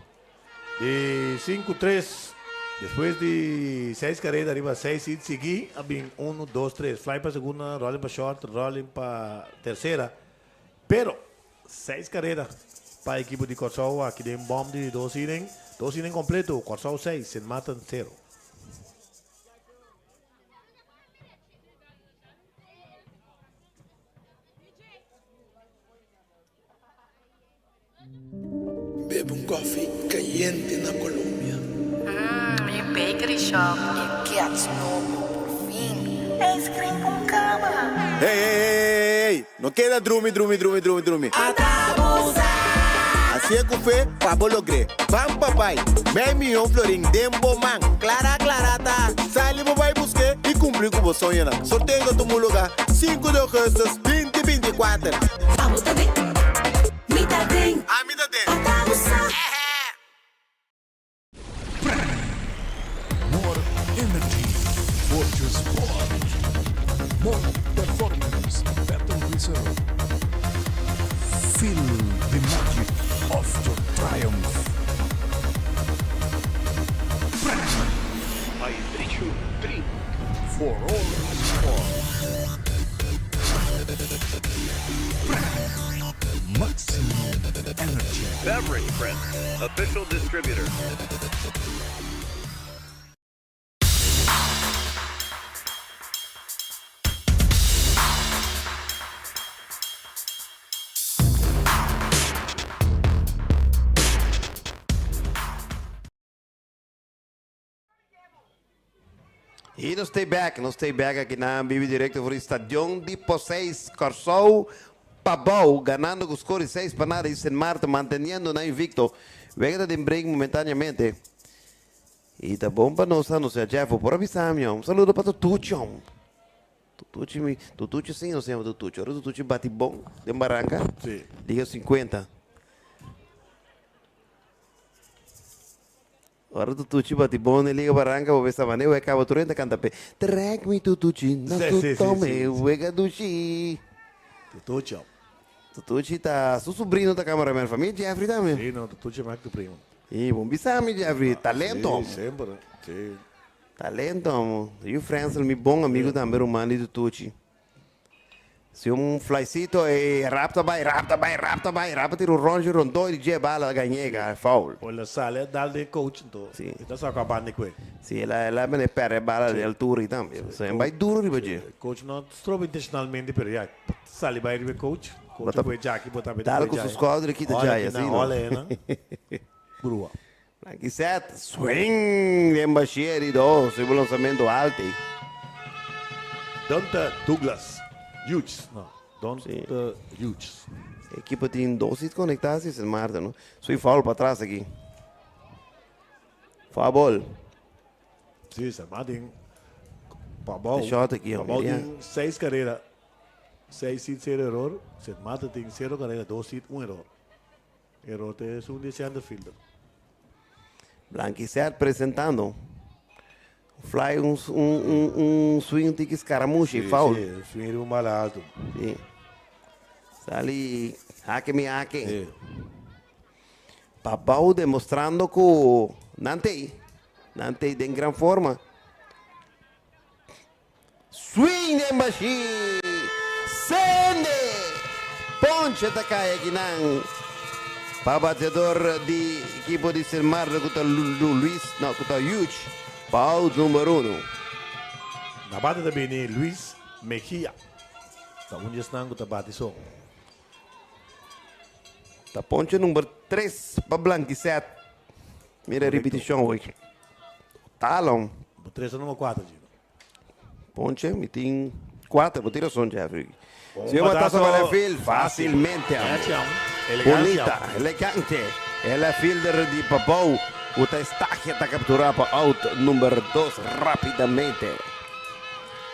Di 5-3. Despues di 6 carera, ariba 6 hits, sigui. A bin 1, 2, 3. Fly pa segunda, rolling pa short, rolling pa tercera. Pero, 6 carera pa e ekipo di Corsou. Aki den bom di dos inning. Dos inning completo. Corsou 6, Sint Maarten 0. Bebe un koffie cayente na Colombia. Mi bakery shop. E gets nobo. cream con cama. Hey, hey, hey, hey, no keda drumi, drumi, drumi, drumi, drumi. Ata bo sa. Hacié cu fe pa bo logr'é. Ban pa bai. Mei miyon florin den bo man. Clara, clara ta. Sali bo bai busk'é y cumpli cu bo soñonan. Sorteo ta tuma lugar sinku di augustus binti binti kuater. Abo ta den, mi ta den. Ami ta den. Ata bo sa. More energy for your sport. More performance, better result. Feel the magic of your triumph. Hydration drink for all sports. Maximum energy. Beverage Print, official distributor. I nos ta back, nos ta back aki na bibo directo for di Stadion di Poseis, Kòrsou, Pabou, ganando ku score 6-0 i Sint Maarten manteniendo nan invicto. Wega ta den break momentáneamente. I ta bon pa nos anunsiá Jeff, por avisá mi, un saludo pa Tutuchi. Tutuchi, mi, Tutuchi sí, nos yama Tutuchi. Ora Tutuchi bati bon den Baranka, Liga 50. Ora Tutuchi bati bon den Liga Baranka, bo bisa mane wega kaba tur hende ta kanta p'e. Trek mi Tutuchi na su tome wega dushi. Tutuchi. Tutuchi ta su sobrino ta cameraman famia Jeffrey tambe. Si no, Tutuchi mas ku primo. I bon bisa mi Jeffrey, talento. Si, semper, si. Talento amo. Yu Frensel mi bon amigo tambe ruman di Tutuchi. Si un flycito e rap ta bai, rap ta bai, rap ta bai, rap a tira un ronchi rondó y dje bala gañega, foul. O el a sali a dal den coach anto. Si. E ta saca banda cu e. Si, el a el a mene perde bala di altura y tambe. So en bai duro riba dje. Coach no stroba intencionalmente pero ya, sali bai riba e coach. Coach a cu e jaki bo tambe ta Dal cu cu e su jaki. squadra kita Hola djai, kinan, así no. hola enan. Brua. Blanky set, swing den bashia di dos, riba lanzamento alto. Donta Douglas Hughes, no, Donta Hughes. Ekipo tin dos hit konektá si Sint Maarten, no? Sui foul pa atras aki. Foul ball. Si, Sint Maarten pabou. Shot aki, Pabou hombre, tin seis karera, seis hit, sero eror. Sint Maarten tin sero karera, dos hit, un eror. Eror ta esun di center fielder. Blanquicet presentando. Fly un, un, un, un swing tiki scaramushi, Sí, foul. Sí, un swing riba un bala alto. Sí. Sali hake mi hake. Sí. Pabou demostrando ku nan t'ei. Nan t'ei den gran forma. Swing den bashí! Sende! Ponche ta kai akinan pa bateador di ekipo di Sint Maarten ku ta Luis, no, ku ta Hughes pa out number uno. Na bate ta bini Luis Mejia. Ta un di esnan ku ta bati so. Ta ponche number tres pa Blanquicet. Mira e ripitishon hoy. Talon. Bo tres ta number kuater, Gino. Ponche, mi tin kuater, bo tin rason Jeffrey. Si yo batazo pa left field, facilmente amo. Bunita, elegante. E left fielder di Pabou ku ta estagia ta kapturá pa out number dos rapidamente.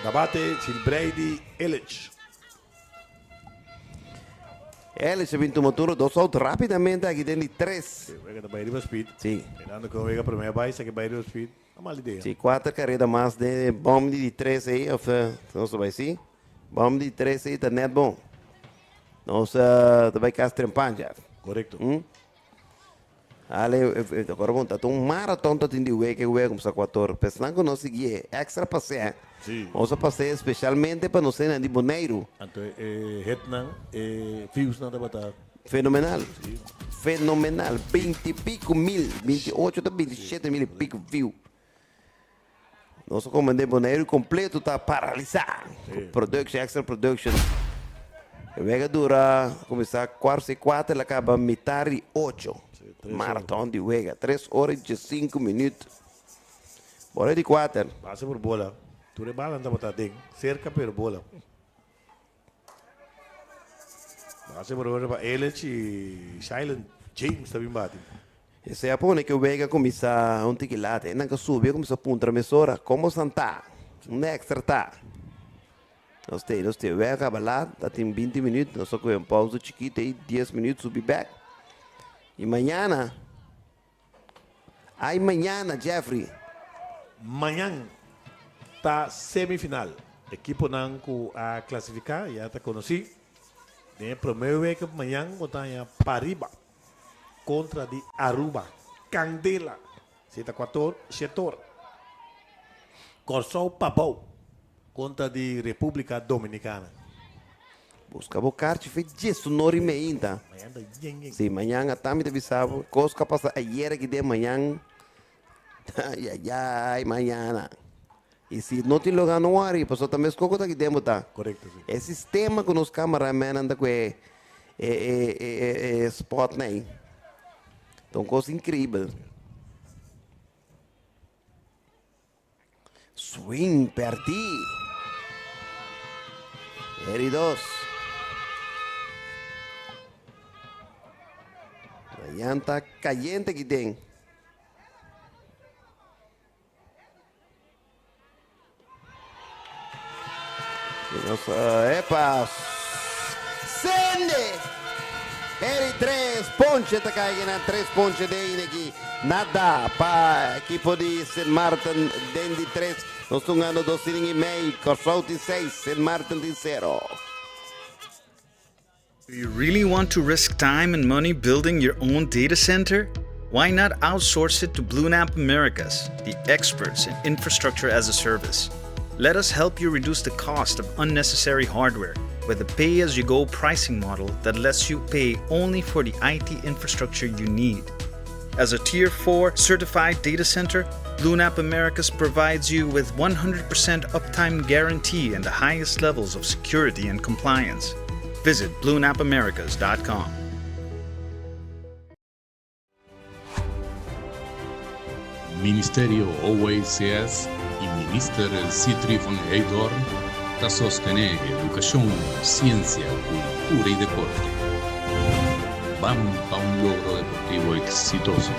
Na bate Gilbrady Illich. Ellis a bin tuma turno dos out rapidamente aki den di tres. Si, wega ta bai riba speed. Si. Mirando ku wega promé bai, sa ke bai riba speed. No mal idea. Si, kuater kareda mas den e bòm di di tres ei, òf nos ta bai si? Bòm di tres ei ta nèt bon. Nos ta bai kas trempan, Jeff. Korekto. Ale, awor bon, ta un maraton ta tin di wega e wega kumsa kuator. Pesnan ku nos sigui e extra pasea, Si. nos a pasea spesialmente pa nos hendenan di Boneiru. Anto e hitnan, e viewsnan tabata. Fenomenal. Fenomenal. Binti i pico mil, 28 ta 27 mil i pico view. Nos a comende Boneiru completo ta paralisa. Production, extra production. E wega dura, cuminsa cuarto y cuatro, el a caba mitar di ocho. Marathon di wega, tres ora y diescinco minuut. Bola di cuater. Pasa por bola. Tur e balanan tabata den, serka pero bola. Base por ora pa Elich i Shailen James ta bin bati. Esei a pone ku e wega kuminsá un tiki lat. Esnan ku subi a kuminsá puntra mesora, Komo san ta? Unda extra ta? Nos te, nos te. Wega kaba lat, ta tin binti minüt, nos a kohe un pausa chikito ei, dies minüt, subi bèk. I mañana, ai mañana, Jeffrey. Mañan ta semifinal. Ekiponan ku a klasifiká ya ta konosí. Den e promé wega mañan bo ta haña Pariba kontra di Aruba. Kandela! Si ta kuator, shetor. Kòrsou Pabou kontra di Repúblika Dominikana. Buska bo karchi fe djes un ora i meinta. Mañan ta yen yen. Si, mañan ata mi ta bisa bo kos ku a pasa ayer aki den mañan. Ay ay ay mañana. I si no tin lugá no wòri pasobra ta mes koko ta aki den bo ta. Korekto si. E sistema ku nos kamaramennan ta ku e e e e spòtnan ei ta un kos inkribel. Swing pèrdí. Heridos. Mañan ta kayente aki den. Nos, epa, sende! Heri tres ponche ta caiga na tres ponche de Ineki. Nada pa equipo di Sint Maarten den di tres. Nos ta hungando dos inning y mei. Kòrsou tin seis, Sint Maarten tin sero. Do you really want to risk time and money building your own data center? Why not outsource it to BlueNap Americas, the experts in infrastructure as a service? Let us help you reduce the cost of unnecessary hardware with a pay as you go pricing model that lets you pay only for the IT infrastructure you need. As a Tier 4 certified data center, BlueNap Americas provides you with 100% uptime guarantee and the highest levels of security and compliance. Visit bluenapamericas.com. Ministerio OACS i Minister Sithree van Heydoorn ta sostené edukashon, siensia, kultura i deporte. Ban pa un logro deportivo eksitoso!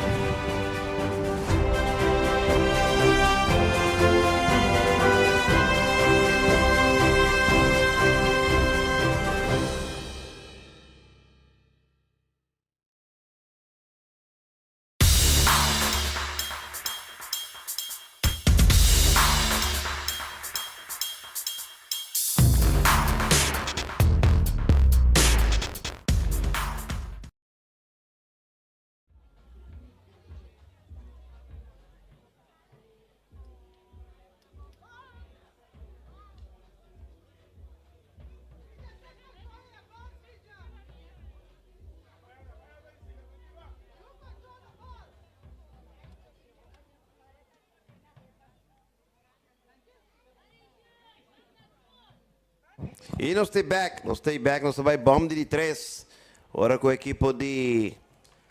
I nos ta bek, nos ta bek, nos ta bai bom di di tres. Ora ku ekipo di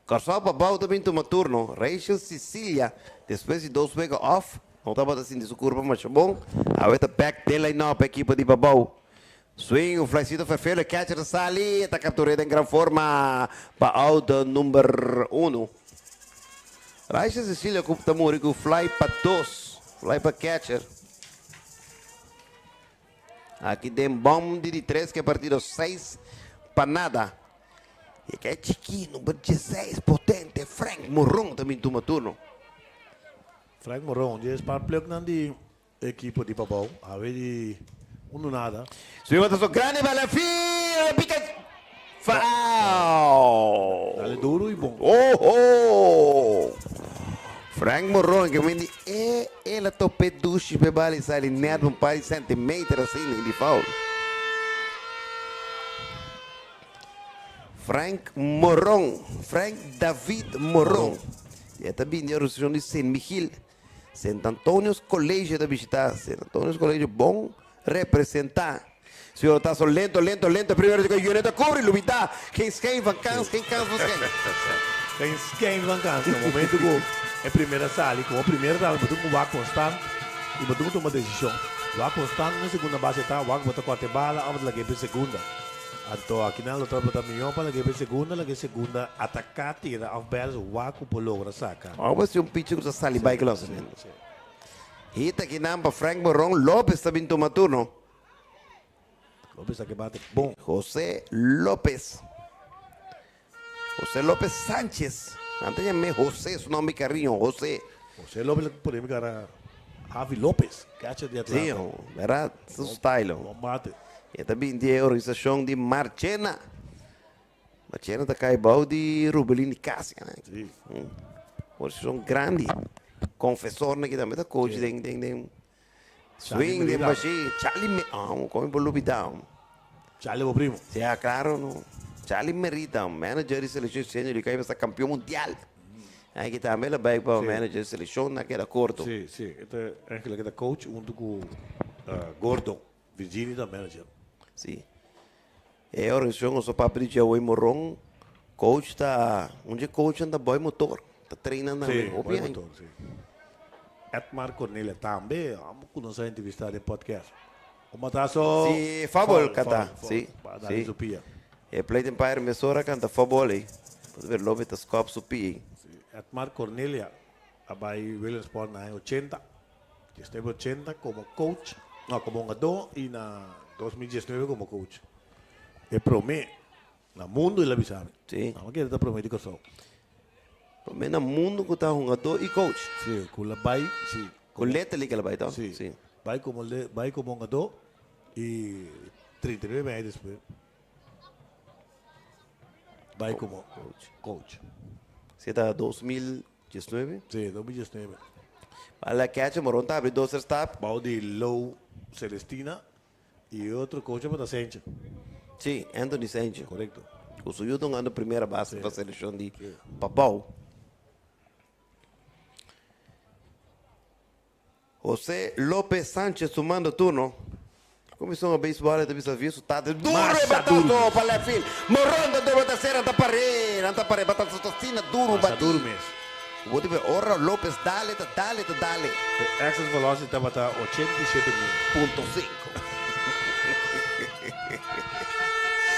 Kòrsou Pabou ta bin tuma turno. Rachel Cecilia, despues di dos wega off, no tabata sinti su kurpa masha bon. Awe ta bek den line-up ekipo di Pabou. Swing, un flycito ferfelo, e catcher ta sali, e ta captur'é den gran forma pa out number uno. Rachel Cecilia ku ta muri ku fly pa dos, fly pa catcher. Aki den bom di di tres ke partido seis pa nada. E ke chikí number dieseis potente Frank Moron ta bin tuma turno. Frank Moron dje spar pluknan di ekipo di Pabou. Awe di unu nada. Su bata so grandi bala fil pica foul. Dale duro y bon. Oh oh. Frank Moron ke men di e el a tope dushi p'e bala y sali net un par di centimeter asina di foul. Frank Moron, Frank David Moron. E ta bini di organisacion di Sint Michiel. Sint Antonius College ta bishita. Sint Antonius College bon representa. Señor Tazo lento, lento, lento. Primero di Junior ta cubri, lubida. Geen schijn van kans, geen kans van schijn. Geen schijn van kans. Na momento cu e primera sali, como primera tambe bo tin cu wak constant y bo tin cu tuma decision. Wak constant na segunda base ta, wak bo ta corta e bala of lag'é pe segunda. Anto akinan lo tabata mihó pa lag'é pe segunda, lag'é segunda ataká, tira of bèls, wak ku por logra saka. Awor si un pitcher ku ta sali bai ku lanzamiento. Hit akinan pa Frank Moron, Lopez ta bin tuma turno. Lopez a ke bate bon. Jose Lopez. Jose Lopez Sanchez. Nan ta yam'é Jose, su nomber cariño, Jose. Jose Lopez a pone mi cara Javi Lopez, catcher di Atlanta. Sí, verdad, su style. Bon bate. E ta bin di e organisacion di Marchena. Marchena ta cay bao di Rubelin di Casia. Sí. Organisacion grandi. Confesornan aki tambe ta coach den, den, den. Swing den bashi. Charlie Me ah, como por lubida. Charlie bo primo. Sí, ah, claro, no. Charlie Merida, manager di seleccion senior di kai sa campeon mundial. Aki tambe la bai pa manager di seleccion na keda corto. Sí, sí. E ta eigenlijk e ta coach hunto cu Gordo. Virginie ta manager. Sí. E organisacion oso papia di Joey Moron, coach ta, un dje coachnan ta boy motor, ta traina nan Sí, hopi boy aña. motor, sí. Edmar Cornelia tambe, amo cu nos a entrevista den podcast. Un batazo. Sí, foul canta, foul, sí, Pa dale sí. su pia. E plate umpire mesora canta foul ey. Por ver Lopez ta scop su pia ey. Sí, Edmar Cornelia a bay Williamsport na aña ochenta. 1980 como coach, no, como hungadó y na 2019 como coach. E promé na mundo el a bisa mi. Sí. Nan kere ta promé di Kòrsou. Promé na mundo ku ta hungadó y coach. Sí, ku la bai, sí. Ku letterlijk el a bai to? Sí. Sí. Bai como le, bai como hungadó y 39 aña despues bai como coach. Coach. Si ta 2019? Sí, 2019. Bala catcher, Moron ta abri dos stap. Bou di Lou Celestina y otro coach pa ta Sencho. Sí, Anthony Sencho. Correcto. Cu su yuda hungando primera base pa seleccion di Pabao. Jose Lopez Sanchez tumando turno. Comision a beisbol ta bisa visto ta duro e batazo pa left field. Moron ta duro tercera ta pare, nan ta pare batazo ta asina duro Masa bati. duro mes. Bo ta bira ora Lopez dale ta dale ta dale. E exit velocity tabata 87 mil. Punto cinco.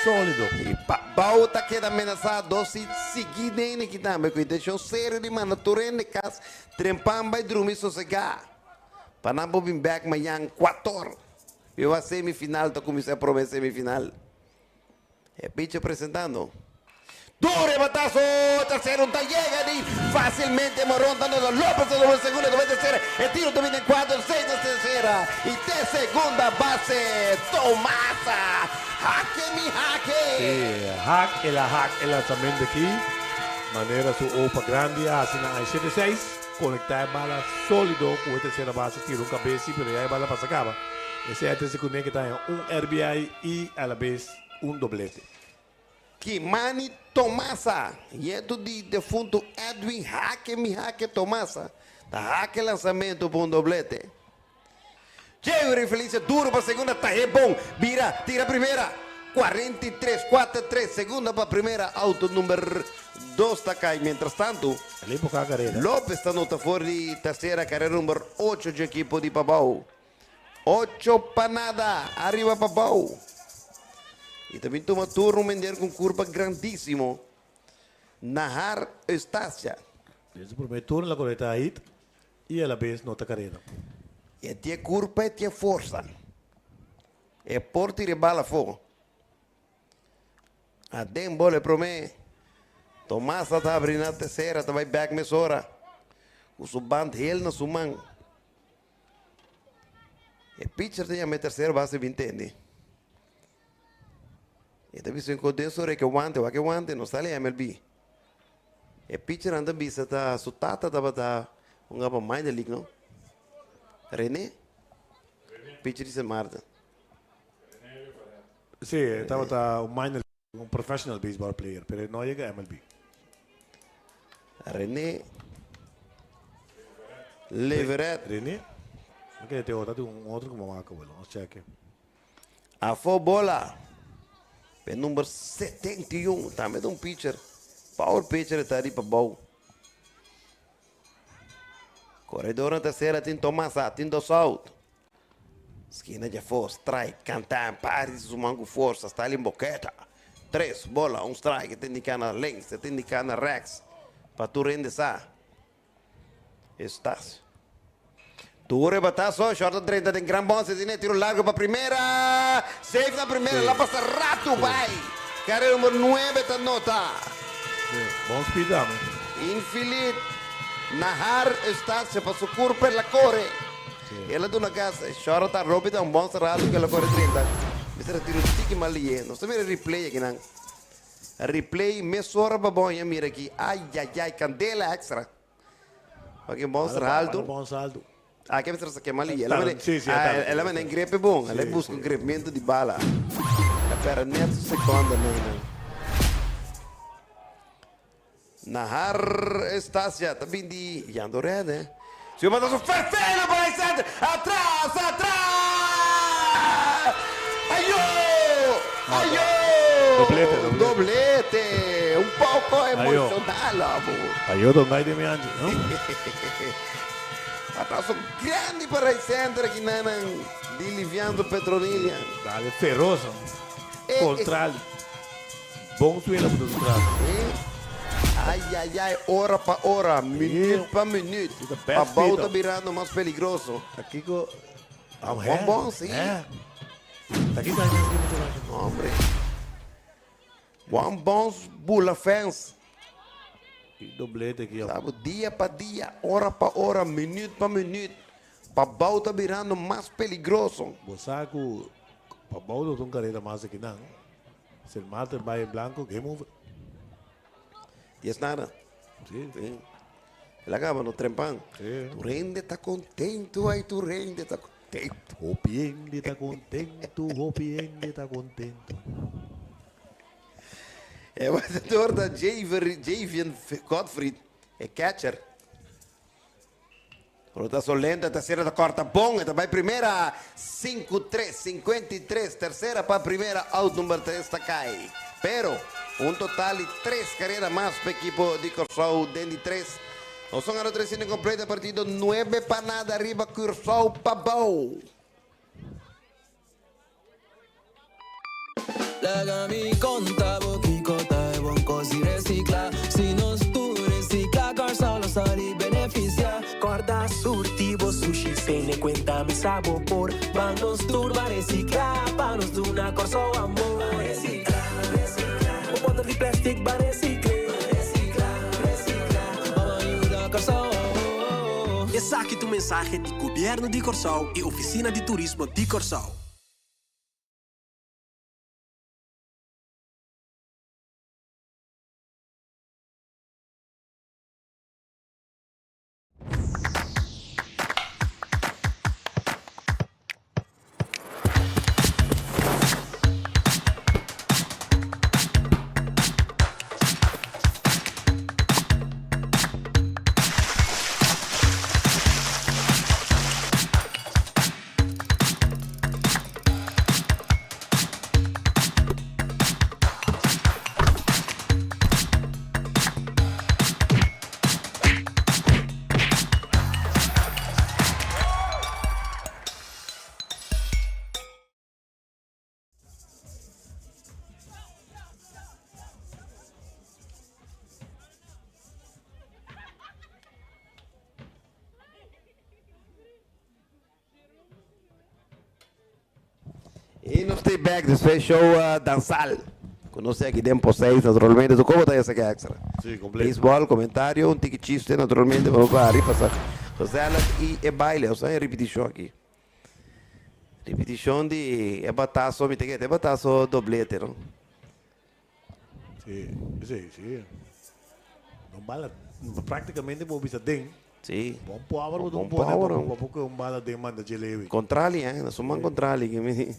Solido. Y pa bou ta keda menasa dos si sigui den aki tambe cu intencion serio di manda tur hende cas trempan bay drumi sosega. Pa nan por bin bek mañan cuator. Yo a semifinal ta cuminsa e prome semifinal. E pitcher presentando. Duro e batazo! Tercero ta yega di facilmente Moron ta dando Lopez ta dando segunda ta tercera. E tiro ta bini cuatro seis na tercera y te segunda base Tomasa. Hake mi hake! Sí, hak el a hak e lanzamento aki. Manera su opa grandi a haci na shete seis. Konektá e bala sólido ku e tersera base tira un kabes sí pero ya e bala pasa kaba. Esei a trese kuné ke ta haña un RBI i alabes un doblete. Kimani Tomasa, yetu di defuntu Edwin Hake Mi Hake Tomasa, ta hake lansamentu pa un doblete. Jeury Felicia duro pa segunda ta bon bira tira primera 43 cuater tres segunda pa primera auto number dos ta cay mientras tanto Lopez ta nota for di tercera carrera number ocho dje equipo di Pabao ocho pa nada ariba Pabao y ta bin tuma turno mender cu un curva grandisimo Nahar Eustacia. Den su primer turno la conecta hit I a la bes no ta kareda. E tie kurpa e tie forsa. E por tira e bal afó. Aden bol e promé. Tomas ta habri na tersera ta bai bèk mesora. Ku su band hel na su man. E pitcher ta yama e terser base bin tende. E ta bisa ku den su reke wante, wak e wante no sali MLB. E pitchernan ta bisa ta su tata tabata hunga pa minor league no. Rene? Pitcher di Sint Maarten. Sí, e tabata un minor league, un professional baseball player, pero e no a yega MLB. Rene Leverett. Rene? Mi kere te ota tin un otro ku mama ku nos cheke. Afó bola p'e number 71, tambe ta un pitcher, power pitcher e ta riba bou. Koredor na tersera tin Tomasa, tin dos out. Skina djafó, strike, kanta, parti su man ku forsa, Stalin boketa. Tres bola, un strike, e ta indiká na links, e ta indiká na rèks, pa tur hende sa. Estacio. Tur e bataso, short a drenta den gran bon, Cecina e tiro largo pa primera, safe na primera, la pasa ratu bai. Carrera number nuebe ta nota. Bon speed dame. Infilit Nahar Estacio pa su curpa el a core. El a duna gas, short ta ropi ta un bon serado cu el a core 30. Mester a tiro tiki mal liye. Nos ta mira replay akinan. Replay mesora pa bon ya mira aki. Ayayay candela extra. Oke bon ser alto. Bon salto. Ah, ke mester sa kema li. Ela mane, Sí, sí, ah, ela mane grepe bon. Ela busca un grepmento di bala. A pera net su seconda nena. Nahar Estacia ta bin di Yando Red, eh. Si manda su ferfeno pa right center. Atras, atras! Ayo! Ayo! Doblete, doblete. Doblete! Un poco Ayo. emocional, abo. Ayo don gai de mi anchi, no? Atraso grandi pa right center aki nanan di Liviando Petronilla. Dale feroz, no? Contrali. Bon swing la puta su tras. Ay, ay, ay, ora pa ora, minuut pa minuut. Pabou ta birando mas peligroso. Kiko, Bon, bon, sí. Hombre. One bounce bula fence. Doblete aki. Sabe, dia pa dia, ora pa ora, minuut pa minuut. Pabou ta birando mas peligroso. Bo sa ku Pabou lo ta un karera mas aki nan. Sint Maarten bai en blanco, game over. Dies nada. Sí. Sí. El a caba no trempan. Sí. Tur hende ta contento, ay, tur hende ta contento. Hopi hende ta contento, hopi hende ta contento. E batedor ta Javier, Javian Godfried, e catcher. Rotazo lento, tercera ta corta bon, e ta bay primera, 5 3, 53, tercera pa primera, out number 3 ta cay. Pero, un total di 3 carrera mas pa equipo di Curaçao den di 3. Nos son aro 3 inning completo, partido 9 pa nada riba Curaçao Pabou. Laga mi konta bo kiko ta e bon kos di resiklá. Si nos tur resiklá, Kòrsou lo sali benefisiá. Kòrda surti bo sushi, tene kuenta mi sa bo por. Ban nos tur ban resiklá, pa nos duna Kòrsou amor. Ban resiklá, resiklá. Bo bòter di plèstik ban resikl'é. Ban resiklá, resiklá. Ban yuda Kòrsou. Esaki ta un mensahe di Gobièrnu di Kòrsou i Ofisina di Turismo di Kòrsou. Y nos ta back despues show dansal. Cu nos aki den Poseis naturalmente. Tu como ta esa ke extra? Sí, completo. Baseball, comentario, un tiki chiste naturalmente pa pa repasa. Gezellig y e baile. Osea e repeticion aki. Repeticion di e bataso, mi ta kere e bataso doblete, no? Sí, sí, sí. No bala, prácticamente bo bisa den. Sí. Bon power bo Bon pone, power. bo bo un bala den manda dje lewi. Contrali, eh? Nos man contrali.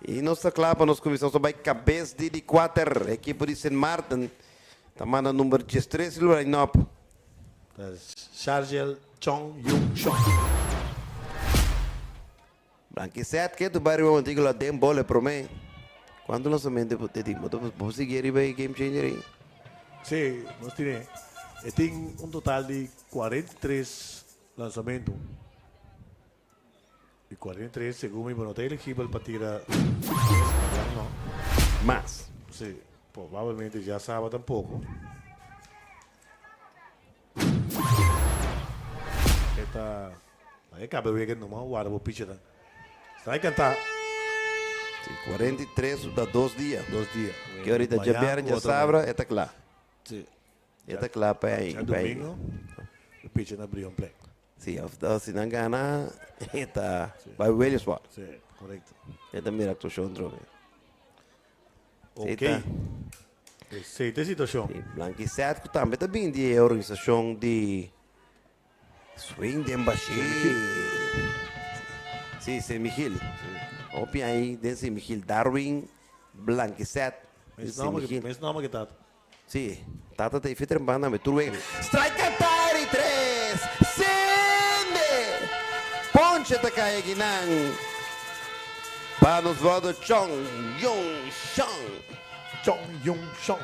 Y nos ta kla pa nos cuminsa. Nos ta bay cabes di di cuater. Equipo di Sint Maarten. Ta manda number 13 line-up. Ta Shargel Chong Yung Shong. Blanquisette ke tu bai riba mantico la den bole prome. Cuanto lanzamento bo te tin? Bo ta bo sigui riba e game changer ei? Sí, nos tine. E tin un total di 43 lanzamento. I 43 segun mi bo no ta eligibel pa tira no. Mas. Si, probablemente ya saba tampoco. E ta e caba wega numa warda bo pichernan. Sta canta. Si, 43 ta dos dia. Dos dia. Ke ahorita djabièrnè djasabra e ta kla. Si. E ta kla pa ei. Djadomingo e picher na Brion Plek. Si, of si nan gana e ta bai Williamsport. Si, korekto. E ta mira aktuashon trobe. Ok. Esei ta e situashon. Si, Blankiset ku tambe ta bin di e organisashon di Swing den Bashir. Si, Sint Michiel. Hopi aña den Sint Michiel. Darwin Blankiset. Mes nomber, mes nomber ke tata. Sí, tata ta e trempan tambe tur wega. Strike cantá di tres! Sende! Ponche ta kai akinan pa nos brother Chong Yung Shong. Chong Yung Shong.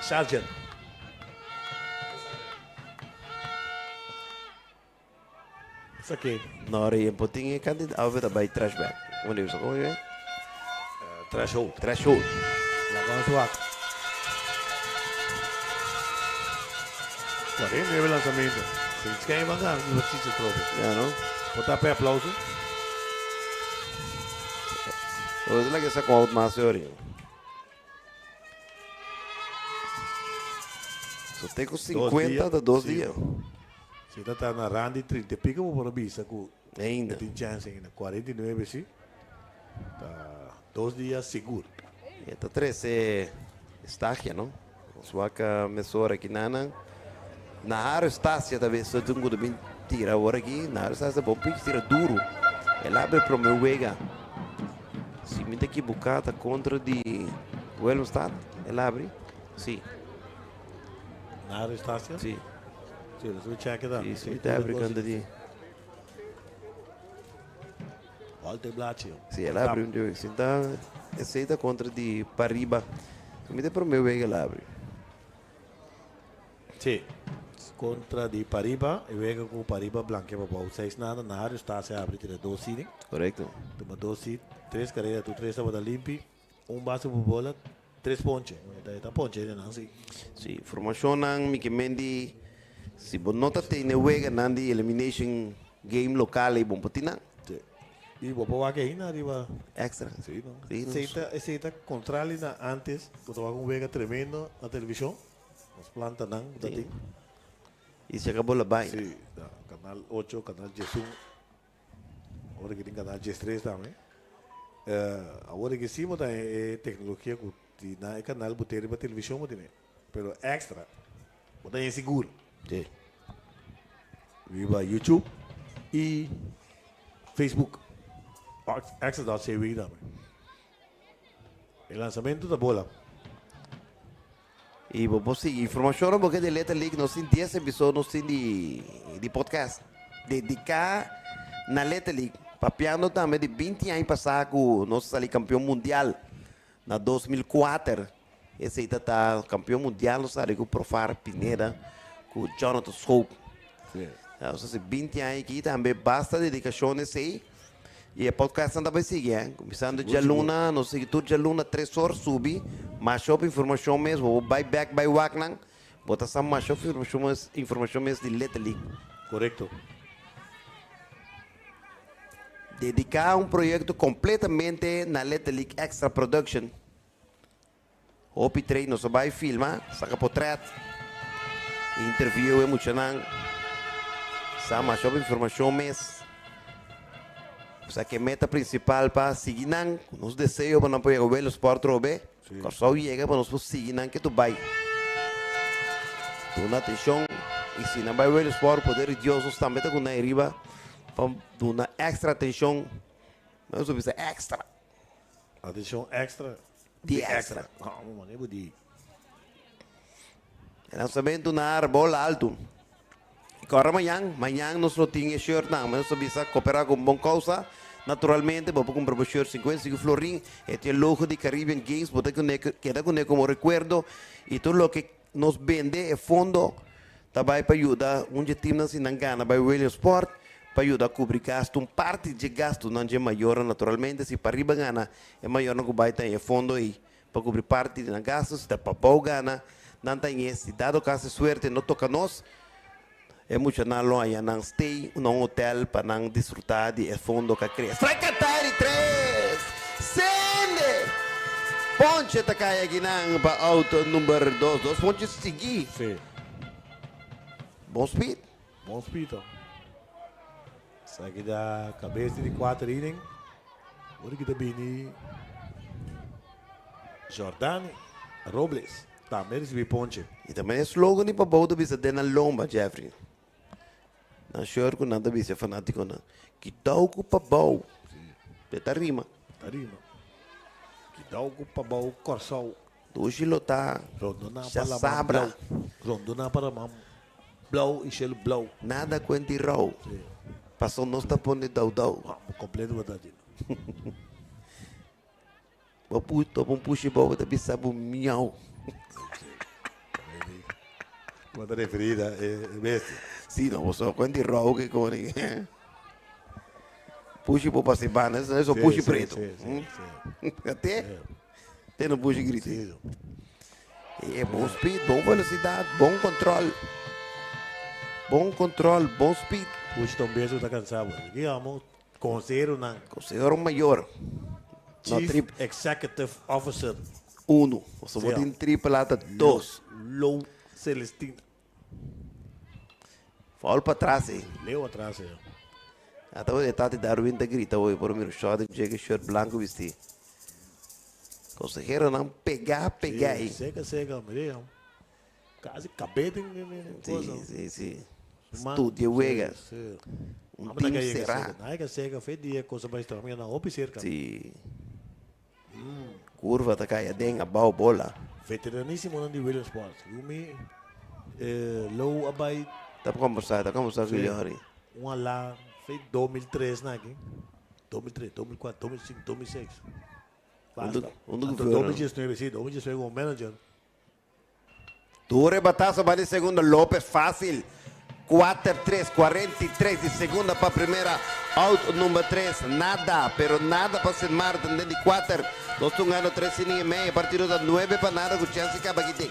Sergeant. Esaki. No, ora e por tin e cantidad, of e ta bay trash bag. Como di usa? Como di? Threshold. Threshold. Laga nos wak. 49 lanzamento. Si schijn van gaan, nu precies het trofe. Ja, no? Por ta pe aplauso. Hoor, laga sa con out mas hoor. So te ku 50 ta dos dia. Si ta ta na rand di 30 y pico bo por a bisa ku Ainda. tin chance ainda. 49 si. Ta dos dia sigur. E ta trece Estacia no. Nos wak mesora aki nanan. Naharo Estacia ta bisa tin ku ta bin tira awor aki. Naharo Estacia ta bon pitch tira duro. El abre prome wega. Si mi ta ekibuká ta kontra di Willemstad el abri. Si. Naharo Estacia? Si. Si, nos a check ta. Si, si ta abri kontra di. Walter Blachi. Si, el abri un di wega. Si ta esei ta kontra di Pariba. Si mi ta prome wega el abri. Si, kontra di Pariba, e wega ku Pariba blankia pa bou seis nada, Nahario Stasia abri tira dos inning. Korekto. Tuma dos hit, tres karera, tur tres tabata limpi, un base por bola, tres ponche. E ta ponche den nan si. Si, formashonnan mi ke men di si bo no ta tene weganan di elimination game lokal ei bon por tin nan. Si. I bo por wak ainda riba. Extra. Si no. Si no. Esei ta esei ta kontrali na antes ku ta wak un wega tremendo na televishon. Nos plantanan ku ta tin. I se acabó la baina. Si, na kanal ocho, kanal diesun. Awor ki tin kanal diestres tambe. Awor ki si bo ta e teknologia ku di na e kanal bo tin riba televishon bo tene. Pero extra bo ta insigur. Si. Riba YouTube i Facebook. Extra dot cw tambe. E lansamento ta bola. I bo por sigui informashonnan bo ke di Little League nos tin dies episodio nos tin di di podcast dediká na Little League papiando tambe di binti aña pasá ku nos a sali kampion mundial na 2004 esei ta ta kampion mundial nos sali ku Profar Pineda ku Jonathan Schoop nos hasi binti aña aki tambe basta dedikashon esei. I e podcastnan ta bai sigui, eh. Kuminsando djaluna, nos sigui tur djaluna tres or subi masha hopi informashon mes, bo por bai bek bai wak nan, bo ta sa masha hopi informashon mes, informashon mes di Little League. Korekto. Dediká un proyekto kompletamente na Little League Extra Production. Hopi trei nos a bai filma, saka potret, interview e muchanan, sa masha hopi informashon mes. Sa ke meta prinsipal pa sigui nan, ku nos deseo pa nan por yega Welo Sport trobe, Kòrsou yega pa nos por sigui nan ke tu bai. Duna atenshon i si nan bai Welo Sport, poder di Dios nos tambe ta ku nan ariba pa duna ekstra atenshon, nos a bisa ekstra. Atenshon ekstra. Di extra. Amo mane bo di. E lanzamento na ar bola alto. Y corre mañan, mañan nos lo tin e shirt nan. Nos ta bisa coopera con bon causa. Naturalmente, bo por cumpra bo shirt 55 florin. E tin e logo di Caribbean Games. Bo ta keda cune como recuerdo. Y tur loke nos bende, e fondo, ta bay pa yuda un dje teamnan si nan gana bay Williamsport. pa yuda kubri gastu, un parti dje gastunan dje mayornan naturalmente, si pariba gana e mayornan ku bai ta e fondo ei pa kubri parti di nan gastu, si ta pabou gana nan ta ñe, si dado kaso e suerte no toka nos, e muchanan lo haña nan stay na un hotel pa nan disfruta di e fondo ka krea. Strike a di tres! Sende! Ponche ta kai akinan pa out number dos. Dos ponche sigui. Sí. Bon speed. Bon speed to. Esaki ta kabes di kuater inning. Ora ki ta bini Jordani Robles tambe risibi ponche. I tambe e slogan di Pabou ta bisa den nan lomba, Jeffrey. Nan shirt ku nan ta bisa e fanatikonan, Kidou ku Pabou. E ta rima. Ta rima. Kidou ku Pabou Kòrsou. Dushi lo ta Rondoná pa xa laman sabra. blou. Rondoná pa laman blou i shelu blou. Nada kuenti rou. Paso nos ta pone dou dou. Bo kompleto bo ta djina. Bo pu topa un pushi bou bo ta bisa bo miau. Bo ta referí na e bestia. Si no bo so kuenti rou ke koni. Pushi bo pasa e banda eso pushi preto. Ate? Te no pushi grita. E bon speed, bon velocidad, bon control. Bon control, bon speed. Pushi ta un beso ta cansa bo. Digamos, conseheronan. Consehero mayor. No Chief trip. Executive Officer. Uno. Oso bo tin triple A ta dos. Lou Celestina. Foul pa tras ey. Leu atras ey. Ata bo e tati Darwin ta grita hoy por mira short en cheke shirt blanco bisti. Conseheronan pega pega ey. Sí, seca seca mira. Casi cabe den den cosa. Sí, sí, sí. Studia wega. Sí. Un team cera. Nada que seca fe dia cosa pa estar mira hopi cerca. Sí. Curva ta cay aden abao bola. Veteranisimonan di Williamsport. Yumi Lou a bay. Ta combersa, ta combersa cu Yori. Un ala fe 2003 na aki. 2003, 2004, 2005, 2006. Basta. Hunto cu Anto Vernon. 2019, si, 2019 como manager. Tur e batazo bai di segunda Lopez facil. Kuater tres, 43 di segunda pa primera. Out number tres. Nada, pero nada pa Sint Maarten den di kuater. Nos ta hungando tres inning y medio. E partido ta nuebe pa nada ku chance di kaba kiti.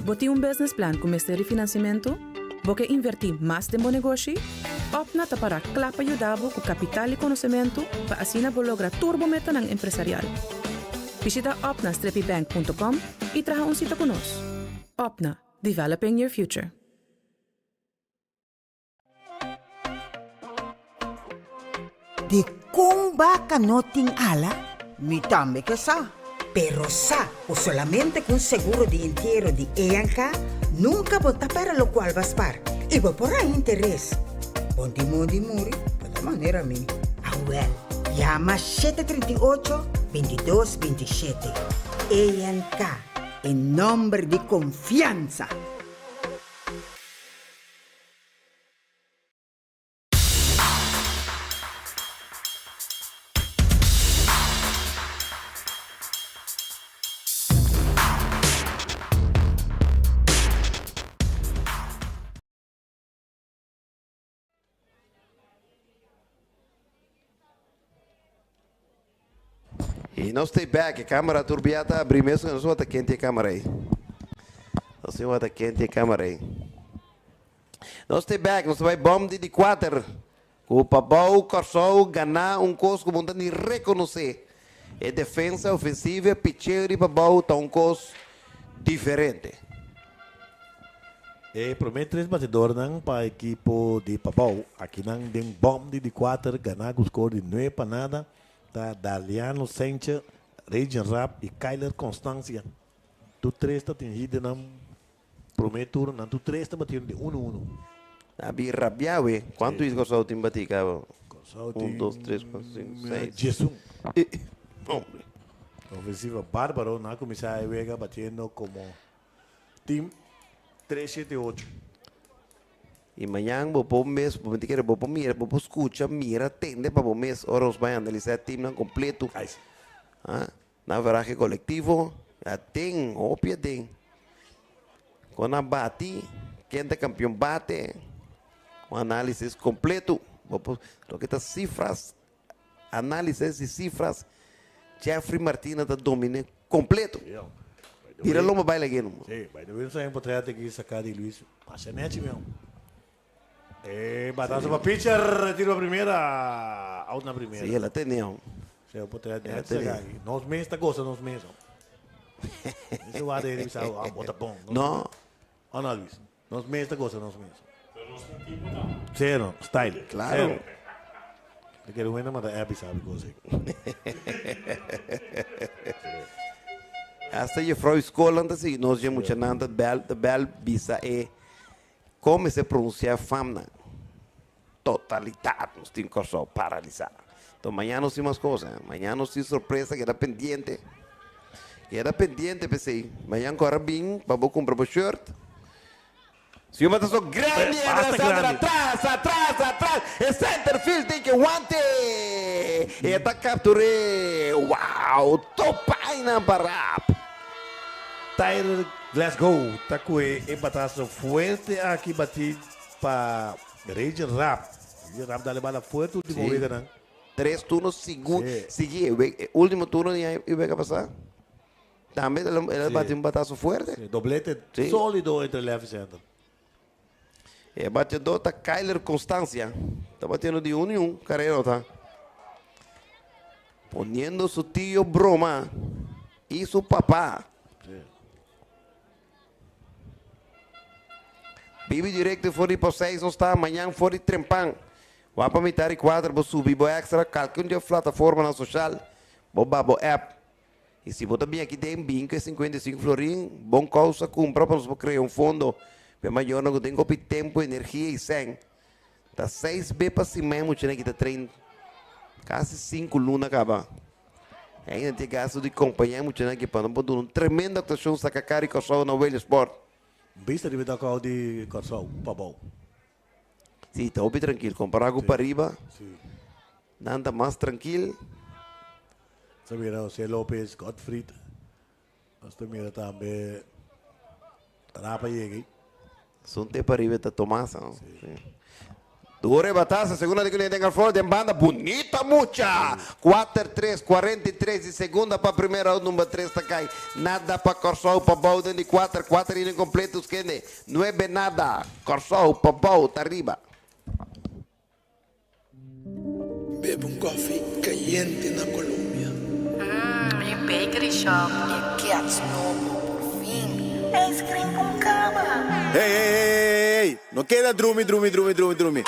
Bo tin un business plan ku mester di finansiamentu? Bo ke invertí mas den bo negoshi? Opna ta pará kla pa yuda bo ku kapital i konosementu pa asina bo logra tur bo metanan empresarial. Bishita opna-bank.com i traha un sita ku nos. Opna, developing your future. Dikon baka no tin ala? Mi tambe ke sa. Pero sa ku solamente ku un seguro di entiero di ENK nunka bo ta pèrdè lokual bo a spar i bo por haña interes. Bon di mondi muri bo ta manera mi. Awèl, yama 738, 22, 27. ENK, e nòmber di konfiansa! Y nos stay back, e camera tur bia ta abri mes, nos wata kenti e camera ei. Nos tin wata kenti e camera ei. Nos stay back, nos ta bai bom di di kuater. Ku Pabou Kòrsou ganá un kos ku bo no ta ni rekonosé. E defensa ofensivo e picheo di Pabou ta un kos diferente. E promé tres batidornan pa ekipo di Pabou akinan den bòm di di kuater ganá ku skor di nuebe pa nada ta Daliano Senche, Regen Raap i Kyler Constancia. Tur tres ta tin hit den nan promé turno, nan tur tres ta batiendo di unu unu. A bin rabiá we. Kuantu is Kòrsou tin batí kaba? Kòrsou Un, tin dos, tres, kuater, sinku, seis. diesun. Hombre. Ofensiva bárbaro, nan a kuminsá e wega batiendo komo Team 378. I mañan bo por mes, bo mester kere bo por mira, bo por skucha, mira, tende pa bo mes ora nos bai analisá e teamnan kompleto. Ah, na verahe kolektivo, a den, hopi a den. Kon a bati, ken ta kampion bate, un análisis kompleto. Bo por, loke ta sifras, análisis di sifras, Jeffrey Martina ta dominé kompleto. Tira lomba bai lag'é numa. Sí, bai de Wilson portret aki saká di Luis. Masha nechi meu. E batazo pa pitcher, retiro pa primera, out na primera. Sí, el a tene hon. Sí, un portret nechi saká aki. Nos mes ta gosa nos mes hon. Ese wak de bisa, ah, bo ta bon. No. Oh no, Luis. Nos mes ta gosa nos mes. Pero nos tin tipo tambe. Sí, no, style. Claro. Te kere un hende manda app y sabe cosa. Hasta juffrouw school nan ta sigui nos dje muchanan ta bel ta bel bisa e kon mester pronuncia famnan. Totalitat nos tin Kòrsou paralisá. Enton mañana nos tin mas kos eh. Mañana nos tin sorpresa keda pendiente. Keda pendiente p'esei. Mañana ku ora bin pa bo kumpra bo shirt. Si un bataso grandi Basta Alexander grandi. atras, atras, atras. E center field tin ke wante. E ta kaptur'é. Wow! Topa einan pa rap. Tyler Glasgow ta kue e bataso fuerte aki bati pa Ranger Rap. Ranger Rap dale bala fuerte ultimo Sí. weganan. Tres turno sigu, Sí. sigui e wega, e ultimo turno di e wega pasá. Tambe el a, el a Sí. bati un batazo fuerte. Sí, doblete Sí. sólido entre left y center. E bateador ta Kyler Constancia. Ta batiendo di un y un, carrera ta. Poniendo su tío broma y su papá. Bibi directo for di Poseis nos ta mañan for di Trempan. Wak pa mitar di kuater bo subi bo extra kalke un di e plataformanan social bo ba bo app. Y si bo ta bin aki den bin ku e 55 florin bon kousa kumpra pa nos por krea un fondo pa e mayornan ku tin hopi tempo, energia y sèn. Ta seis be pa siman e muchanan aki ta train kasi sinku luna kaba. Ainda tin e gasto di kompañá e muchanan aki pa nan por duna un tremendo aktuashon saka kara di Kòrsou na Williamsport. Bista riba e dugout di Kòrsou pabou. Sí, ta hopi trankil. Kompará ku pariba, nan ta mas trankil. Nos a mira José Lopez, Godfried. Nos ta mira tambe Rapa yega ei. Sun te pariba ta Tomasa, no? Sí. Duro e batasa, segunda di Cliente Garford den banda, bunita mucha! Kuater tres, 43 di segunda pa primera out, number tres ta kai. Nada pa Kòrsou pa bou den di kuater, kuater inning kompleto skende, nuebe nada, Kòrsou pa bou ta riba. Bebe un koffie kayente na Colombia. Mmm, mi bakery shop e gets nobo, por fin. Ice cream con cama. Hey, hey, hey, hey, hey, no keda drumi, drumi, drumi, drumi, drumi.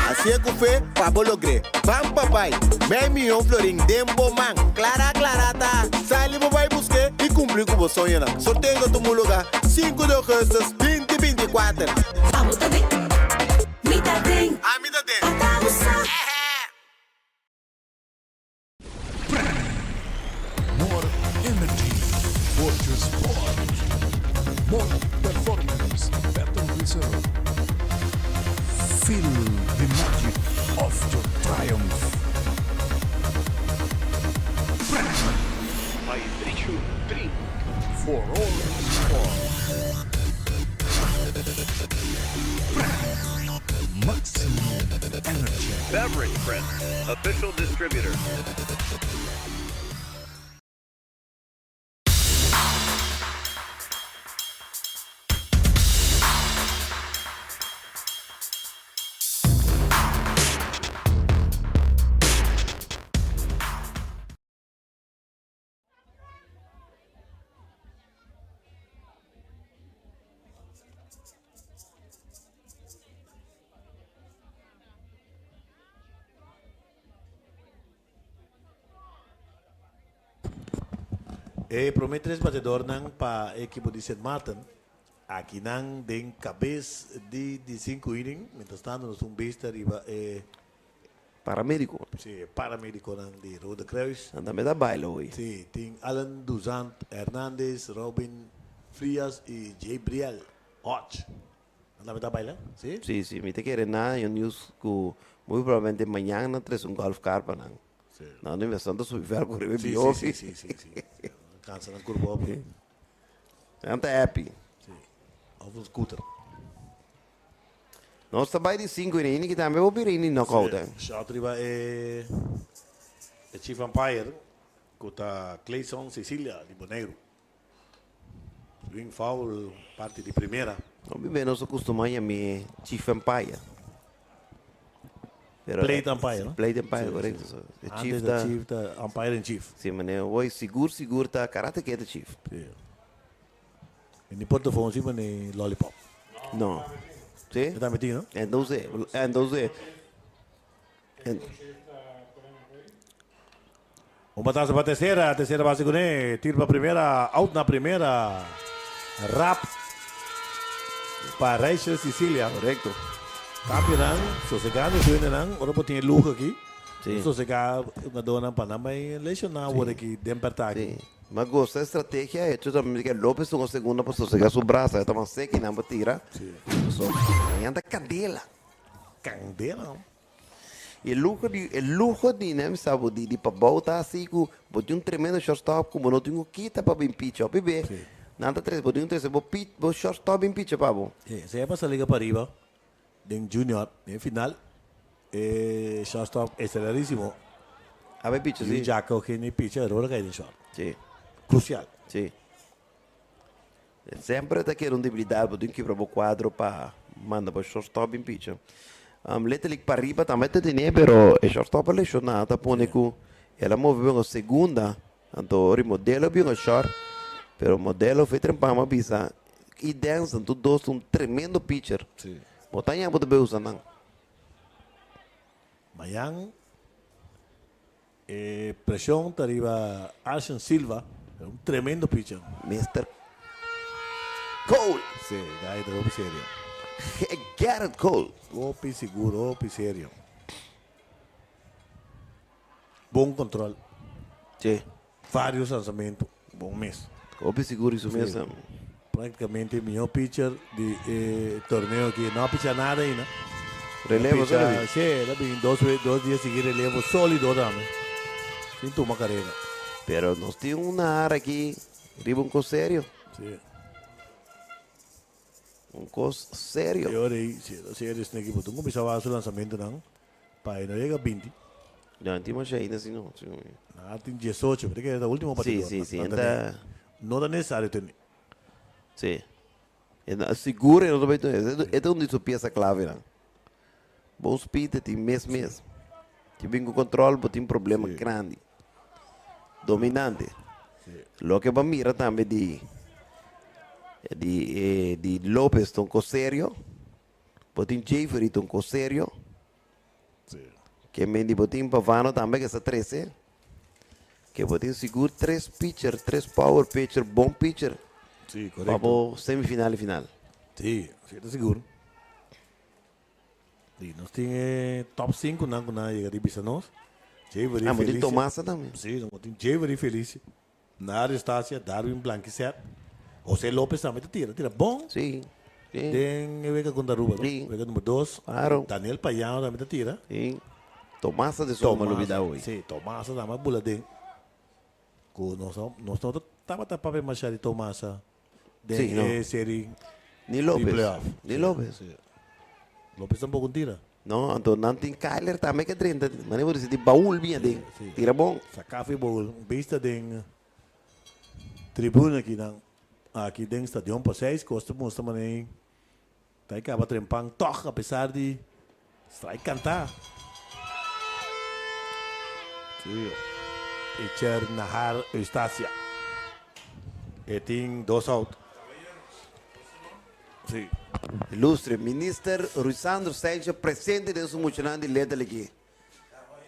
Hacié cu fe pa bo logr'é. Ban pa bai. Mei miyon florin den bo man. Clara, clara ta. Sali bo bai busk'é y cumpli cu bo soñonan. Sorteo ta tuma lugar sinku di augustus binti 24. Abo ta den, mi ta den. Ami ta den. Ata bo sa. More energy for your sport. More performance, better result. Feel the magic of your triumph. Vibration Drink for all sport. Maximum energy. Beverage Print, official distributor. E prome tres batedornan pa e ekipo di Sint Maarten akinan den kabes di di sinku inning. Mientras tanto nos ta un bista riba e Paramedico. Sí, e paramediconan di Rode Kruis. Nan tambe ta baila hoy. Sí, tin Alan Duzant Hernandez, Robin Frias y Gabriel Hodge. Nan ta baila? Si? Si, si. Mi ta kere na un news ku muy probablemente mañan nan trese un golf car pa nan. Si. Nan no investa nan ta subi ver ku riba Si, biofi. si, si, si, si. Kansa nan kurpa hopi. Nan ta happy. Si. Of un scooter. Nos ta bai di sinku inning ki tambe bo bira inning knockout eh. Shot riba e e chief umpire ku ta Clayson Cecilia di Boneiru. Swing foul parti di primera. Hopi be nos a kustuma yam'é chief umpire. Pero Plate umpire, no? Plate umpire, Sí, korekto. sí. So, e Antes chief ta ta chief ta umpire in chief. Sí, mane hoy sigur sigur ta Karate Kid ta chief. Sí. E ni portofon si mane lollipop. No. Sí? E tambe tin, no? Entonces, entonces. En... Un batazo pa tercera, tercera base kuné, tiro pa primera, out na primera. Rap pa Rachel Cecilia. Correcto. Campeonan, sosegando su hendenan, ora por tin e lujo aki. Sí. Sosega jugadornan pa nan bai lesioná awor aki den perta aki. Sí. Ma gosta e strategia hecho tambe ke Lopez tuma segunda pa sosega su brasa, e ta mas sek y nan pa tira. Sí. So, mañana ta candela. Candela. E luho di e luho di nem sa bo di di pabou ta asi ku bo tin un tremendo shortstop ku bo no tin ku kita pa bin picha hopi be nan ta trese bo tin ku trese bo pich bo shortstop bin picha pa bo. Sí, esei a pasa liga pariba den junior den final e shortstop estelarisimo A bay picha si. Jacko kende picha eror a kai den short. Sí. Crucial. Sí. Semper ta kere un debilidad, bo tin kibra bo cuadro pa manda bo shortstop bin picha. Letterlijk pariba tambe ta tene, pero e shortstop a lesiona, ta pone cu el a move bin segunda, anto ori Modelo bin short, pero Modelo fue trempan a bisa y Denson, tur dos ta un tremendo pitcher. Sí. Bo ta ña bo ta bay usa nan. Mayan E presion ta riba Arsen Silva, un tremendo pitcher. Mister Cole. Sí, guy ta hopi serio. Gerrit Cole. Hopi sigur, hopi serio. Bon control. Sí. Varios lanzamento, bon mes. Hopi sigur y su mes. Sí. Prácticamente mihor pitcher di e torneo aki. No a picha nada ainda. Relevo Picha, solo bi. Sí, el a bin dos, dos dia sigui relevo solido tambe. Sin tuma carrera. Pero nos tin un nahar aki riba un cos serio. Sí. Un cos serio. Y ora ey, sí, serio esne equipo. Tun cuminsa wak su lanzamentonan pa e no yega binti. No, tin masha ainda si no. Sí. Na tin diesocho, pero ke ta ultimo partido. Sí, sí, sí. No ta Enta No ta necesario tene. Sí. E na sigur e no ta bay tene. E ta un di su pieza clavenan. Bon speed e tin mes mes. Ti bin cu control bo tin problema grandi. Dominante. Loke bo a mira tambe di di di Lopez ta un cos serio. Bo tin Jeffery ta un cos serio. Ke men di bo tin Pavano tambe ke sa trece. Ke bo tin sigur tres pitcher, tres power pitcher, bon pitcher. Sí, Pa correcto. bo semifinal y final. Sí, sí ta sigur. Di nos tin e top 5 nan ku nan a yega di bisa nos. Jeffery Ah, bo tin Felicia. Tomasa tambe. Sí, nos tin Jeffery Felicia, Nario Estacia, Darwin Blanquicet, José Lopez tambe ta tira, tira bon. Sí, sí. Den e wega kontra Aruba, no? Sí. Wega number 2. Claro. Daniel Payano tambe ta tira. Sí. Tomasa de Soma Tomasa, lubida hoy. Sí, Tomasa tambe a bula den. Ku nos no, nos no tabata papia masha di Tomasa den Sí, no. e serie Ni di Lopez. playoff. Ni Sí, Lopez. sí. Lopez tampoco tira. No, anto nan tin Kyler tambe ke drenta. Mane bo disi di baul bien den. Sí. Tira bon. Sakafi baul. Bista den tribuna aki nan. Aki den stadion pa seis kosta muestra mane ta e kaba trempan toch apesar di strike kanta. Sí. Pitcher Nahar Eustacia. E tin dos out. Sí. Ilustre Minister Ruisandro Sanchez presente den su muchanan di letra aki.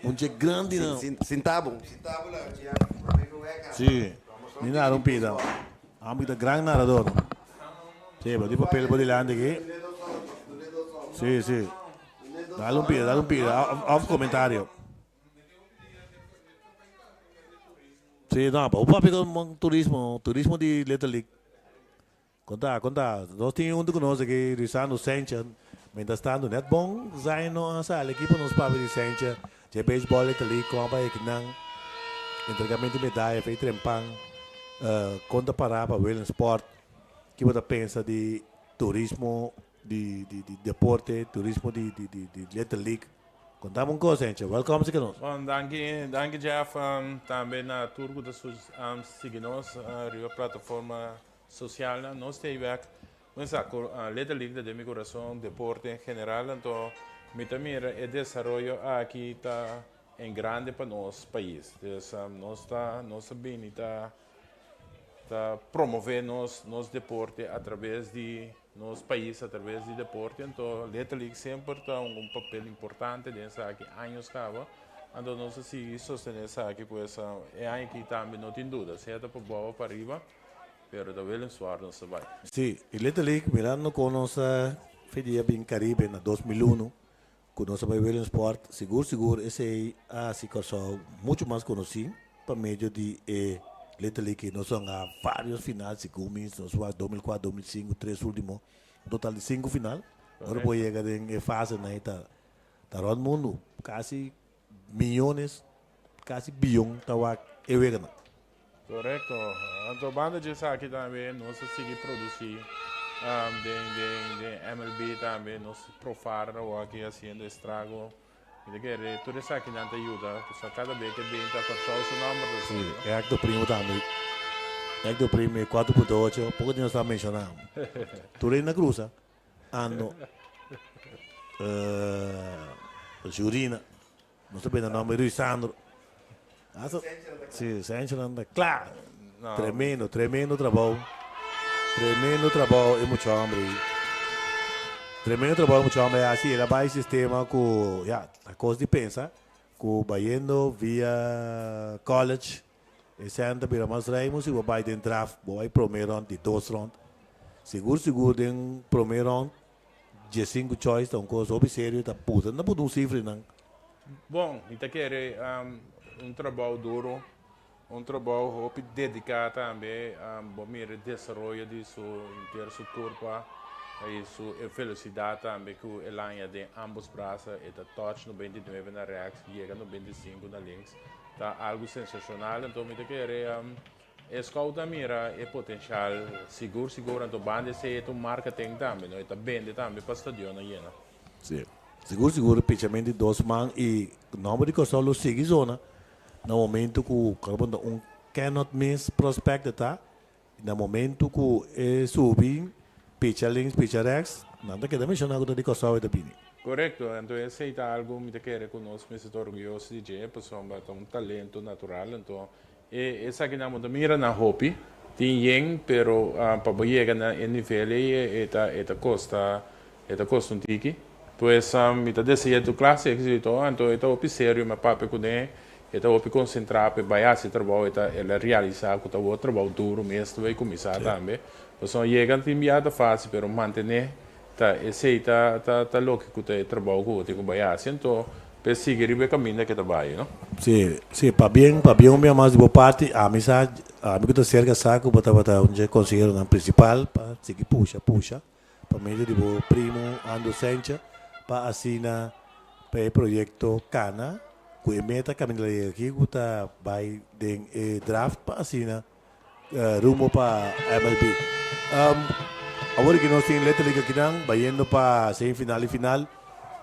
Un dje grandi nan. Sinta bo. Sinta bo la dje Sí. Ni nara un pida. Amo ta gran narador. Sí, pero di papel por delante aquí. Sí, sí. Dale un pida, dale un pida. Off comentario. Sí, no, pa un papi con turismo, turismo di Little League. Konta, konta. Nos tin huntu ku nos aki Luisando Sencha. Mientras tanto, net bon zijn no a sali aki pa nos papia di Sencha. Dje baseball Little League kon a bai akinan. Entregamento di medaya fei trempan. Kon ta para pa Williamsport. Ki bo ta pensa di turismo di di di deporte, turismo di di di di Little League. Kontami un kos Sencha. Welkom si nos. Bon, danki, danki Jeff. Tambe na tur ku ta sigui nos riba plataforma Socialnan, nos ta ei bek. Mi sa cu Little League ta den mi curason, deporte en general, anto mi ta mira e desaroyo aki ta en grande pa nos pais. Dus nos ta nos ta bini ta ta promove nos nos deporte a traves di nos pais a traves di deporte, anto Little League semper ta un papel importante den esaki años caba. Anto nos ta sigui sostene esaki, pues e aña aki tambe no tin duda, sea ta pa bou o pa riba. Pero ta Willemswaard nos ta bai. Sí, y Little League mirando con nos a fedia bin Caribe na 2001 cu nos a bai Willemsport, sigur sigur esey a haci Corsou mucho mas conoci pa medio di e Little League. Nos a hunga varios final, segun mi, nos wak 2004, 2005, tres ultimo, un total di cinco final. Ora bo yega den e fasenan ey ta ta rond mundo, casi miyones, casi biyon ta wak e weganan. Korekto. Anto banda dje esaki tambe nos a sigui produsí den den den MLB tambe nos profar awor aki hasiendo estrago. Mi ta kere tur esakinan ta yuda pasobra kada bes ke bin ta Kòrsou su nòmber ta Sí, sona. e Hector Primo tambe. Hector Primo e 4.8, poko di nos ta menshoná. Tur hende a krusa. Ando Jurina. Nos ta bende nomber Ruy Sandro. Sí, Sencho ta kla. Tremendo, tremendo trabou. Tremendo trabou e mucha hombre. Tremendo trabou e mucha hombre hasi. El a bai sistema ku, ya, ta kos di pensa ku bayendo via college e sèn ta bira mas ruim si bo bai den draft, bo bai prome rond, di dos rond. Sigur sigur den prome rond 15 choice ta un kos hopi serio, ta puta no puta un sifrinan. Bon, mi ta kere un trabou duro, un trabou hopi dedica tambe. Bo mira e desaroyo di su henter su curpa y su e velocidad tambe cu el haña den ambos brasa. E ta touch 99 na rechts, yega 95 na links. Ta algo sensacional. Anto mi ta kere e scout a mira e potencial sigur sigur. Anto banda esey e ta un marketing tambe, no? E ta bende tambe pa stadionnan yena. Sí. Sigur sigur pichamento di dos man y nomber di Kòrsou lo sigui zona na momento cu ta un cannot miss prospect ta na momento cu e subi picha links, picha rechts, nan ta keda menciona cu ta di Kòrsou e ta bini. Korekto, anto esei ta algu mi ta kere ku nos mester ta orguyoso di dje, pasobra ta un talento natural. Anto e esakinan bo ta mira na hopi, tin yen, pero pa bo yega na e nivel ei e ta e ta kosta e ta kosta un tiki. Pues mi ta desea tur klase éksito, anto e ta hopi serio, mi a papia kuné, e ta hopi konsentrá pa e bai hasi trabou, e ta el a realisá ku ta wou trabou duru mes ta bai kuminsá tambe. Pasobra yega tin bia ta fásil, pero mantené Ta esei ta ta ta loke ku ta e trabou ku bo tin ku bai hasi, anto p'e sigui riba e kaminda ke ta bai, no? Sí, sí, pabien, pabien un bia mas di bo parti, ami sa, ami ku ta serka sa ku bo tabata un dje konseheronan prinsipal pa sigui pusha, pusha pa medio di bo primo Ando Sencha pa asina pa e proyekto kana ku e meta kaminda la yega aki ku ta bai den e draft pa asina rumbo pa MLB. Awor ki nos tin Little League akinan bayendo pa semifinal y final,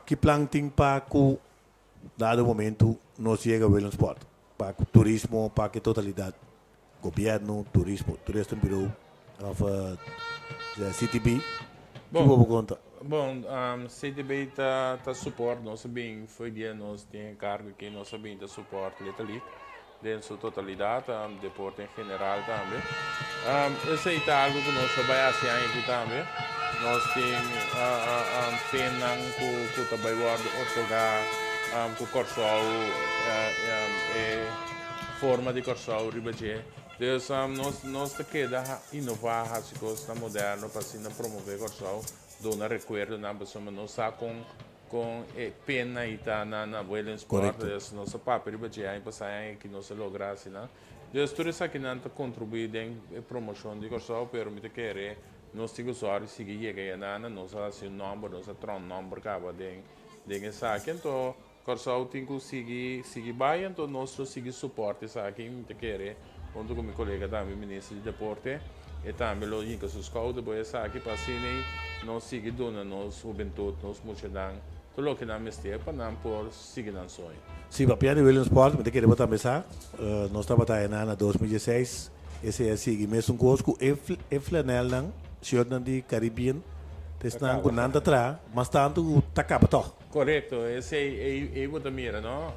ki plan tin pa cu dado momento nos yega Williamsport? Pa cu turismo, pa cu totalidad, gobierno, turismo, Toeristen Bureau of CTB? Ki bo por conta? Bon, CTB ta ta support, nos a bin fo'i dia nos tin e cargo aki, nos a bin ta support Little League. Den su totalidat, deporte en general tambe. Esei ta algu ku nos lo bai hasi aña aki tambe. Nos tin pennan ku ku ta bai wòrdu otorgá ku Kòrsou, e forma di Kòrsou riba dje. Dus nos nos ta keda inová, hasi kosnan moderno pa asina promové Kòrsou, duna rekuerdonan pasobra nos sa kon Con e pena y ta na na Williamsport, dus nos a papia riba dje aña pasa y aña aki nos a logra asina. Dus tur esakinan ta contribui den e promocion di Corsou, pero mi ta kere. Nos tin ku sòru sigui yega einan, nos a hasi un nòmber, nos a traha un nòmber kaba den den esaki. Anto Kòrsou tin ku sigui sigui bai, anto nos lo sigui supòrt esaki. Mi ta kere huntu ku mi kolega tambe minister di deporte, e tambe lo hinka su skouder bo esaki pa asina nos sigui duna nos hubentut, nos muchanan tur loke nan mester pa nan por sigui nan soño. Si, papia di Williamsport, mi ta kere bo tambe sa, nos tabata einan na 2016. Esei a sigui mesun kos ku e e flanelnan, shirtnan di Caribbean, ta esnan ku nan ta traha, mas tantu ku ta kaba tòg. Korekto, esei ei ei bo ta mira no,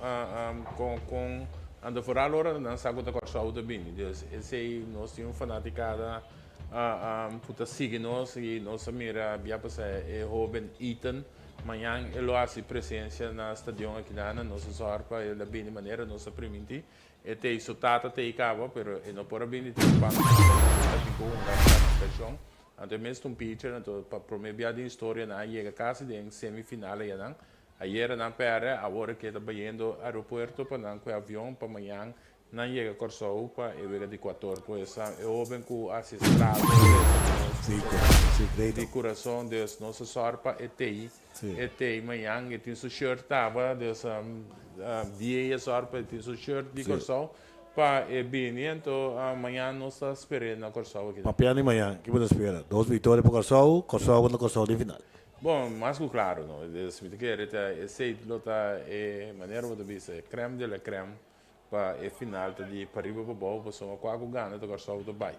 kon kon anto foral ora nan sa ku ta Kòrsou ta bini, dus esei nos tin un fanatikada ku ta sigui nos i nos a mira bia pasa e hoben Ethan, mañan e lo hasi presensia na stadion akinana, nos a sòru pa el a bini manera nos a primintí. E tei su tata tei caba, pero e no por a bini tin pan ta tin cu hunga clasificacion. Anto e mes ta un pitcher, anto pa prome bia den historia nan a yega casi den semifinal ayanan. Ayera nan perde, awor ke ta bayendo aeropuerto pa nan cu e avion pa mañan nan yega Corsou pa e wega di cuator. Pues e hoben cu haci estrago di curason, dus nos a sor pa e tei. E tei mañan e tin su shirt taba, dus dia e sòr pa e tin su shirt di Kòrsou pa e bini, anto mañan nos ta sper'é na Kòrsou aki. Papia di mañan, ki bo ta spera? Dos viktoria pa Kòrsou, Kòrsou kontra Kòrsou den final. Bon, mas ku klaro no, dus mi ta kere ta esei lo ta e manera bo ta bisa e crème de la crème pa e final ta di pariba pa bou pasobra kua ku gana ta Kòrsou ta bai.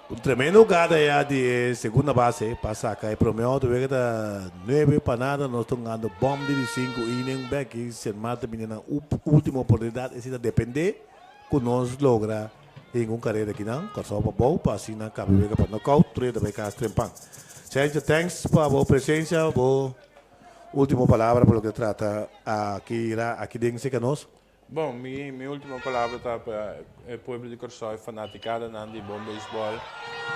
Un tremendo hugada ya di e segunda base pa saca e prome out. Wega ta nuebe pa nada. Nos ta hungando bom di di sinku inning bek y Sint Maarten bini nan ultimo oportunidad. Esey ta depende cu nos logra hinga un careda akinan. Kòrsou pa bou pa asina caba e wega pa knockout. Tur e ta bay cas trempan. Sergio thanks pa bo presencia. Bo ultimo palabra pa loke ta trata aki aki den cerca nos. Bon, mi mi ultimo palabra ta pa e pueblo di Kòrsou, e fanatikadanan di bon beisbòl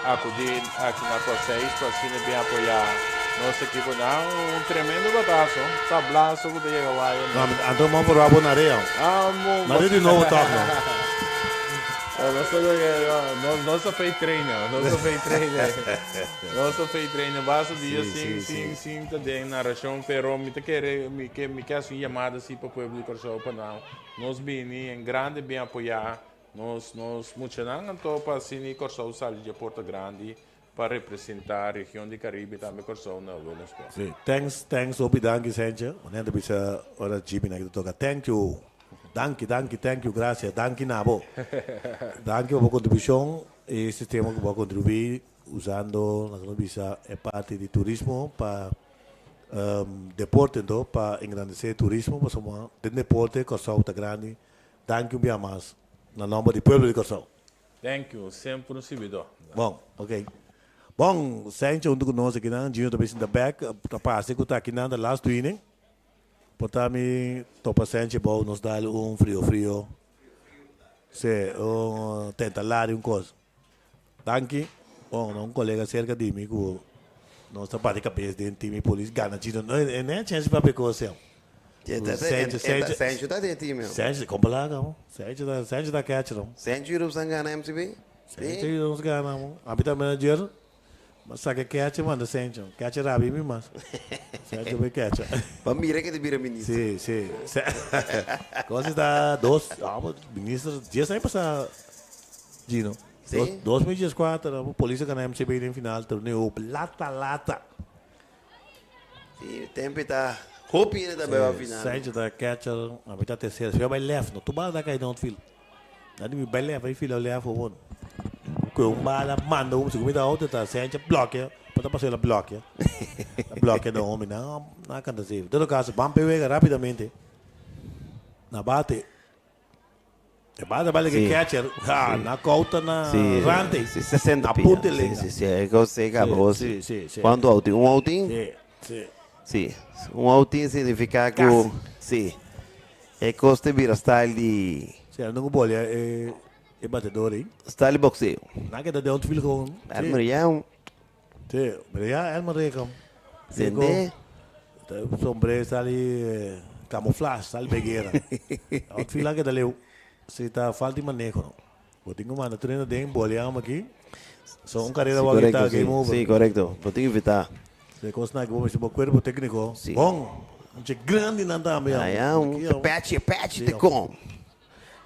akudí aki na Kòseis pa asina bin apoyá nos ekiponan. Un tremendo bataso, tablaso ku ta yega waya No, anto mon por wak bo narea. Ah, mo. Narea di nobo tòg no. Nos ta nos nos ta fei trainer, nos ta fei trainer. Nos ta fei trainer basta dia sin sin sin ta den narashon, pero mi ta kere mi ke mi ke hasi un yamada si pa pueblo di Kòrsou pa nan nos bini en grande bin apoyá nos nos muchanan anto pa asina Kòrsou sali dje porta grandi pa representá region di Karibe i tambe Kòrsou na Willemstad. Si, thanks, thanks, hopi danki Senche. Wanneer ta bisa ora Jimmy nan ki ta toka thank you, danki, danki, thank you, gracias, danki na bo. Danki pa bo kontribushon i sistema ku bo a kontribuí usando laga nos bisa e parti di turismo pa deporte anto pa engrandece turismo pasobra den deporte Kòrsou ta grandi. Danki un bia mas na nomber di pueblo di Kòrsou. Thank you, semper un sirbidor. Bon, ok. Bon, Sencho hunto ku nos akinan, Gino ta bin sinta bek, ta parse ku ta akinan ta last inning. Por ta mi topa Sencho bou nos dal un frio frio. Si, un tenta lari un kos. Danki. Bon, un kolega serka di mi ku nos ta bati kabes den team i polis gana Gino. No, e no e chèns papia kos esei. Sencho, Sencho. Sencho ta den team yo. Sencho, kompa laga mo. Sencho ta, Sencho ta catcher mo. Sencho yuda nos gana MCB? Sencho yuda nos gana mo. Ami ta manager, mi saka catcher manda Sencho. Catcher rabia mi mas. Sencho bay catcher. Pa mira ke ta bira minister. Si, si. Kos ta dos, amo minister dies aña pasa Gino. Si. 2014 polis a gana MCB den final torneo lata lata. Si, tempo ta hopi hende ta bai final. Sancho ta catcher, a mi ta tercera. Si bai left, no tu bala ta kai downfield. Na di mi bai left, ai fila left gewoon. Ku un bala manda un, si mi ta out ta Sancho blokea, pa ta pasó la blokea. La blokea da hombre, na na kanta safe. Todo caso, ban pe wega rapidamente. Na bate. E bala bala ke catcher, ha, na kouta na rante. Si, 60 Na pia. punta lenga. Si, si, si, e kos e kaba. Si, si, si. Kuantu outing? Un outing? Si, si. Si, un outing significa ku, si, e kos ta bira style di. Si, a nunca bolia e e batedor ei. Style di boxeo. Nan keda den outfield gewoon. Si. Elmer ya un. Si, pero ya Elmer reka. Sende. Sombre sali camuflash, sali beguera. Outfield a keda leu. Si ta falta di maneho no. Bo tin ku manda tur hende den, bolia amo aki. So un carera Sí, wak correcto, ta sí. game over. Sí, correcto. Bo tin invita. Se cosnan aki bo mester bo cuerpo tecnico. Sí. Bon. Un che grandi nan tambe. Ah, ya, un Aki, Apache, Apache Sí, te com.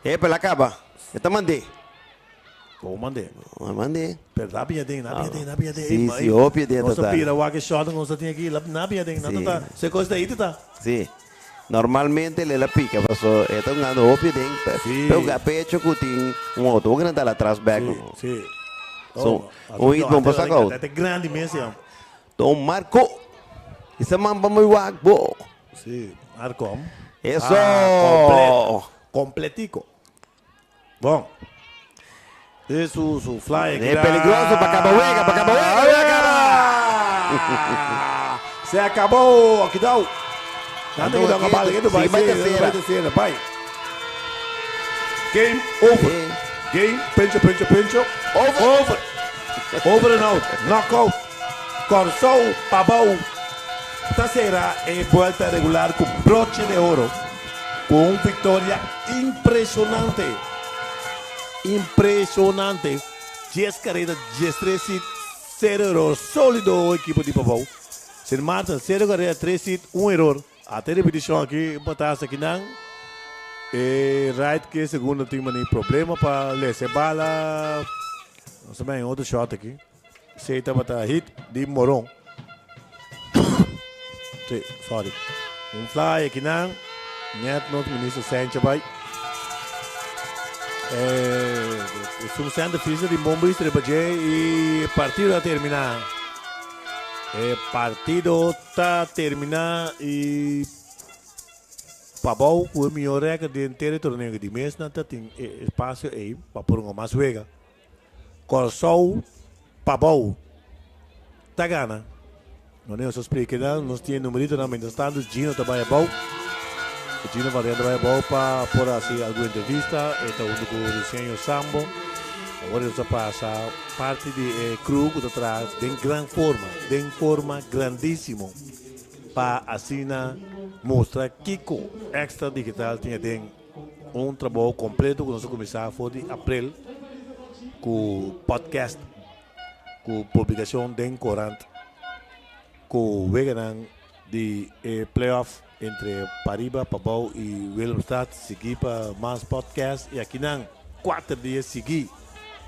E, pero la caba. E ta mandé. Kon mandé? Ah, mandé. Pero na pia den, na pia den, na pia den. Sí, sí, hopi den Nos ta. pira wak e shot nos tin aki, na pia den, na Sí. ta. Se cos ta ite ta. Sí. Normalmente le la pica, paso e ta hungando hopi den. Sí. Pero ga pecho ku tin un auto grande al atrás back. Sí. So, un hit bom pa sacou. Te grandi mes ya. Don Marco. Esa man pa muy wak bo. Sí, Marco. Eso. Ah, completo. Completico. Bon. Es su, su fly. Es peligroso pa Cabahuega, pa Cabahuega. Se acabó. Aqui dá. Nada que dá uma bala aqui do vai. Sí, vai terceira. Vai terceira, vai. Game over. Game, pincho, pincho, pincho. Over. Over. Over and out. Knockout. Corsou, Pabau. Terceira e vuelta regular com broche de ouro. Com vitória impressionante. Impressionante. 10 carreras, 10 3 hits, 0 error. Sólido o equipo de Pabau. Sint Maarten, 0 carreras, 3 hits, 1 error. Até repetição aqui, botasse aqui não. E right que segundo time tem problema para ler bala. Nós também outro shot aqui. Seita bata hit de Moron. Sí, sorry. Un fly aqui não. Net nos ministro Sanchez vai. Eh, um center field de Bombay e partido a terminar. E partido ta termina e Pabou ku e mihó rèkòrt den henter e torneo di mes nan ta tin e espasio ei pa por un mas wega. Kòrsou Pabou ta gana. Wanneer nos a splika nan nos tin e numeritonan mientras tanto Gino ta bai abou. Gino Valeriano ta bai abou pa por hasi algun entrevista. E ta huntu ku Luciano Sambo. Awor nos a pasa parti di e crew ku ta traha den gran forma, den forma grandísimo pa asina mustra kiko Extra Digital tin aden. Un trabou kompleto ku nos a kuminsá for di aprel ku podcast, ku publikashon den korant, ku weganan di e playoff entre Pariba, Pabou i Willemstad, sigui pa mas podcast i akinan kuater dia sigui